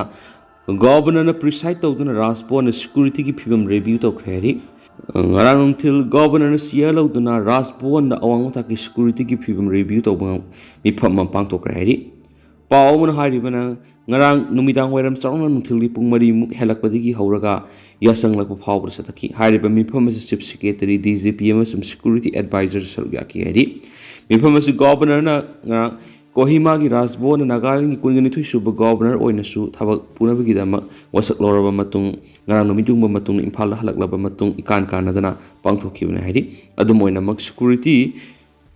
ꯒꯣꯚꯔꯅꯔꯅ ꯄ꯭ꯔꯤꯁꯥꯏꯗ ꯇꯧꯗꯨꯅ ꯔꯥꯖꯚꯕꯟꯗ ꯁꯦꯀ꯭ꯌꯨꯔꯤꯇꯤꯒꯤ ꯐꯤꯕꯝ ꯔꯤꯚ꯭ꯌꯨ ꯇꯧꯈ꯭ꯔꯦ ꯍꯥꯏꯔꯤ꯫ ꯉꯔꯥꯡ ꯅꯨꯡꯊꯤꯜ ꯒꯣꯚꯔꯅꯔꯅ ꯆꯤꯌꯔ ꯂꯧꯗꯨꯅ ꯔꯥꯖꯚꯕꯟꯗ ꯑꯋꯥꯡꯕ ꯊꯥꯛꯀꯤ ꯁꯦꯀ꯭ꯌꯨꯔꯤꯇꯤꯒꯤ ꯐꯤꯕꯝ ꯔꯤꯚ꯭ꯌꯨ ꯇꯧꯕ ꯃꯤꯐꯝ ꯑꯃ ꯄꯥꯡꯊꯣꯛꯈ꯭ꯔꯦ ꯍꯥꯏꯔꯤ꯫ ꯄꯥꯎ ꯑꯃꯅ ꯍꯥꯏꯔꯤꯕꯅ, ꯉꯔꯥꯡ ꯅꯨꯃꯤꯗꯥꯡ ꯋꯥꯏꯔꯝ ꯆꯥꯎꯔꯥꯛꯅ ꯅꯨꯡꯊꯤꯜꯒꯤ ꯄꯨꯡ ꯃꯔꯤꯃꯨꯛ ꯍꯦꯜꯂꯛꯄꯗꯒꯤ ꯍꯧꯔꯒ ꯌꯥꯆꯪꯂꯛꯄ ꯐꯥꯎꯕꯗ ꯆꯠꯊꯈꯤ꯫ ꯍꯥꯏꯔꯤꯕ ꯃꯤꯐꯝ ꯑꯁꯤ chief secretary, D G P ꯑꯃꯁꯨꯡ ꯁꯦꯀ꯭ꯌꯨꯔꯤꯇꯤ ꯑꯦꯗꯚꯥꯏꯖꯔ ꯁꯔꯨꯛ ꯌꯥꯈꯤ ꯍꯥꯏꯔꯤ꯫ ꯃꯤꯐꯝ ꯑꯁꯤ ꯒꯣꯚꯔꯅꯔꯅ ꯉꯔꯥꯡ ꯀꯣꯍꯤꯃꯥꯒꯤ ꯔꯥꯖꯚꯕꯟꯗ ꯅꯥꯒꯥꯂꯦꯟꯒꯤ ꯀꯨꯟꯒꯅꯤꯊꯣꯏ ꯁꯨꯕ ꯒꯣꯚꯔꯅꯔ ꯑꯣꯏꯅꯁꯨ ꯊꯕꯛ ꯄꯨꯅꯕꯒꯤꯗꯃꯛ ꯋꯥꯁꯛ ꯂꯧꯔꯕ ꯃꯇꯨꯡ, ꯉꯔꯥꯡ ꯅꯨꯃꯤꯠ ꯌꯨꯡꯕ ꯃꯇꯨꯡꯗ ꯏꯝꯐꯥꯜꯗ ꯍꯜꯂꯛꯂꯕ ꯃꯇꯨꯡ ꯏꯀꯥꯟ ꯀꯥꯟꯅꯗꯅ ꯄꯥꯡꯊꯣꯛꯈꯤꯕꯅꯤ ꯍꯥꯏꯔꯤ꯫ ꯑꯗꯨꯝ ꯑꯣꯏꯅꯃꯛ, ꯁꯦꯀ꯭ꯌꯨꯔꯤꯇꯤ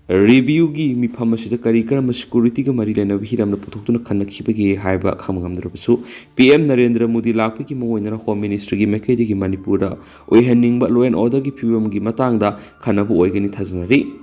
ꯔꯤꯚ꯭ꯌꯨꯒꯤ ꯃꯤꯐꯝ ꯑꯁꯤꯗ ꯀꯔꯤ ꯀꯔꯝꯕ ꯁꯦꯀ꯭ꯌꯨꯔꯤꯇꯤꯒ ꯃꯔꯤ ꯂꯩꯅꯕ ꯍꯤꯔꯝꯗ ꯄꯨꯊꯣꯛꯇꯨꯅ ꯈꯟꯅꯈꯤꯕꯒꯦ ꯍꯥꯏꯕ ꯈꯪꯕ ꯉꯝꯗ꯭ꯔꯕꯁꯨ, ꯄꯤ ꯑꯦꯝ ꯅꯔꯦꯟꯗ꯭ꯔ ꯃꯣꯗꯤ ꯂꯥꯛꯄꯒꯤ ꯃꯑꯣꯡ ꯑꯣꯏꯅ ꯍꯣꯝ ꯃꯤꯅꯤꯁꯇ꯭ꯔꯤꯒꯤ ꯃꯥꯏꯀꯩꯗꯒꯤ ꯃꯅꯤꯄꯨꯔꯗ ꯑꯣꯏꯍꯟꯅꯤꯡꯕ law and orderꯒꯤ ꯐꯤꯕꯝꯒꯤ ꯃꯇꯥꯡꯗ ꯈꯟꯅꯕ ꯑꯣꯏꯒꯅꯤ ꯊꯥꯖꯅꯔꯤ꯫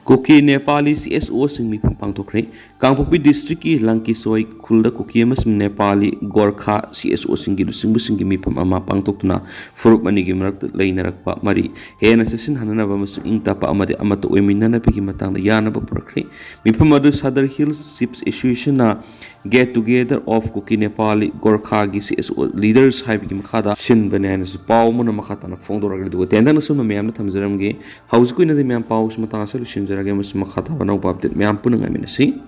ꯀꯨꯀꯤ ꯅꯦꯄꯥꯂꯤ ꯁꯤ ꯑꯦꯁ ꯑꯣꯁꯤꯡ ꯃꯤꯐꯝ ꯄꯥꯡꯊꯣꯛꯈ꯭ꯔꯦ꯫ ꯀꯥꯡꯄꯣꯛꯄꯤ ꯗꯤꯁꯇ꯭ꯔꯤꯛꯀꯤ ꯂꯪꯀꯤꯁꯣꯏ ꯈꯨꯜꯗ ꯀꯨꯀꯤ ꯑꯃꯁꯨꯡ ꯅꯦꯄꯥꯂꯤ ꯒꯣꯔꯈꯥ ꯁꯤ ꯑꯦꯁ ꯑꯣꯁꯤꯡꯒꯤ ꯂꯨꯆꯤꯡꯕꯁꯤꯡꯒꯤ ꯃꯤꯐꯝ ꯑꯃ ꯄꯥꯡꯊꯣꯛꯇꯨꯅ ꯐꯨꯔꯨꯞ ꯑꯅꯤꯒꯤ ꯃꯔꯛꯇ ꯂꯩꯅꯔꯛꯄ ꯃꯔꯤ ꯍꯦꯟꯅ ꯆꯦꯠꯁꯤꯟꯍꯟꯅꯅꯕ ꯑꯃꯁꯨꯡ ꯏꯪ ꯇꯞꯄ ꯑꯃꯗꯤ ꯑꯃꯠꯇ ꯑꯣꯏꯃꯤꯟꯅꯅꯕꯒꯤ ꯃꯇꯥꯡꯗ ꯌꯥꯅꯕ ꯄꯨꯔꯛꯈ꯭ꯔꯦ꯫ ꯃꯤꯐꯝ ꯑꯗꯨ Sadar hills ꯆꯤꯐꯁ ꯑꯦꯁꯣꯁꯤꯌꯦꯁꯟꯅ Get Together of Kuki Nepali Gorkha ꯒꯤ ꯁꯤ ꯑꯦꯁ ꯑꯣ Leaders ꯍꯥꯏꯕꯒꯤ ꯃꯈꯥꯗ ꯁꯤꯟꯕꯅꯦ ꯍꯥꯏꯅꯁꯨ ꯄꯥꯎ ꯑꯃꯅ ꯃꯈꯥ ꯇꯥꯅ ꯐꯣꯡꯗꯣꯔꯛꯂꯤ꯫ ꯑꯗꯨꯒ ꯇꯦꯟꯇꯛꯅ ꯁꯨꯝꯕ ꯃꯌꯥꯝꯅ ꯊꯝꯖꯔꯝꯒꯦ꯫ ꯍꯧꯖꯤꯛꯀꯤ ꯑꯣꯏꯅꯗꯤ ꯃꯌꯥꯝ ꯄꯥꯎꯁꯤ ꯃꯇꯥꯡ ꯑꯁꯤꯗ ꯂꯣꯏꯁꯤꯟꯖꯔꯒꯦ, ꯑꯃꯁꯨꯡ ꯃꯈꯥ ꯇꯥꯕ ꯑꯅꯧꯕ ꯑꯞꯗꯦꯠ ꯃꯌꯥꯝ ꯄꯨꯟꯅ ꯉꯥꯏꯃꯤꯟꯅꯁꯤ꯫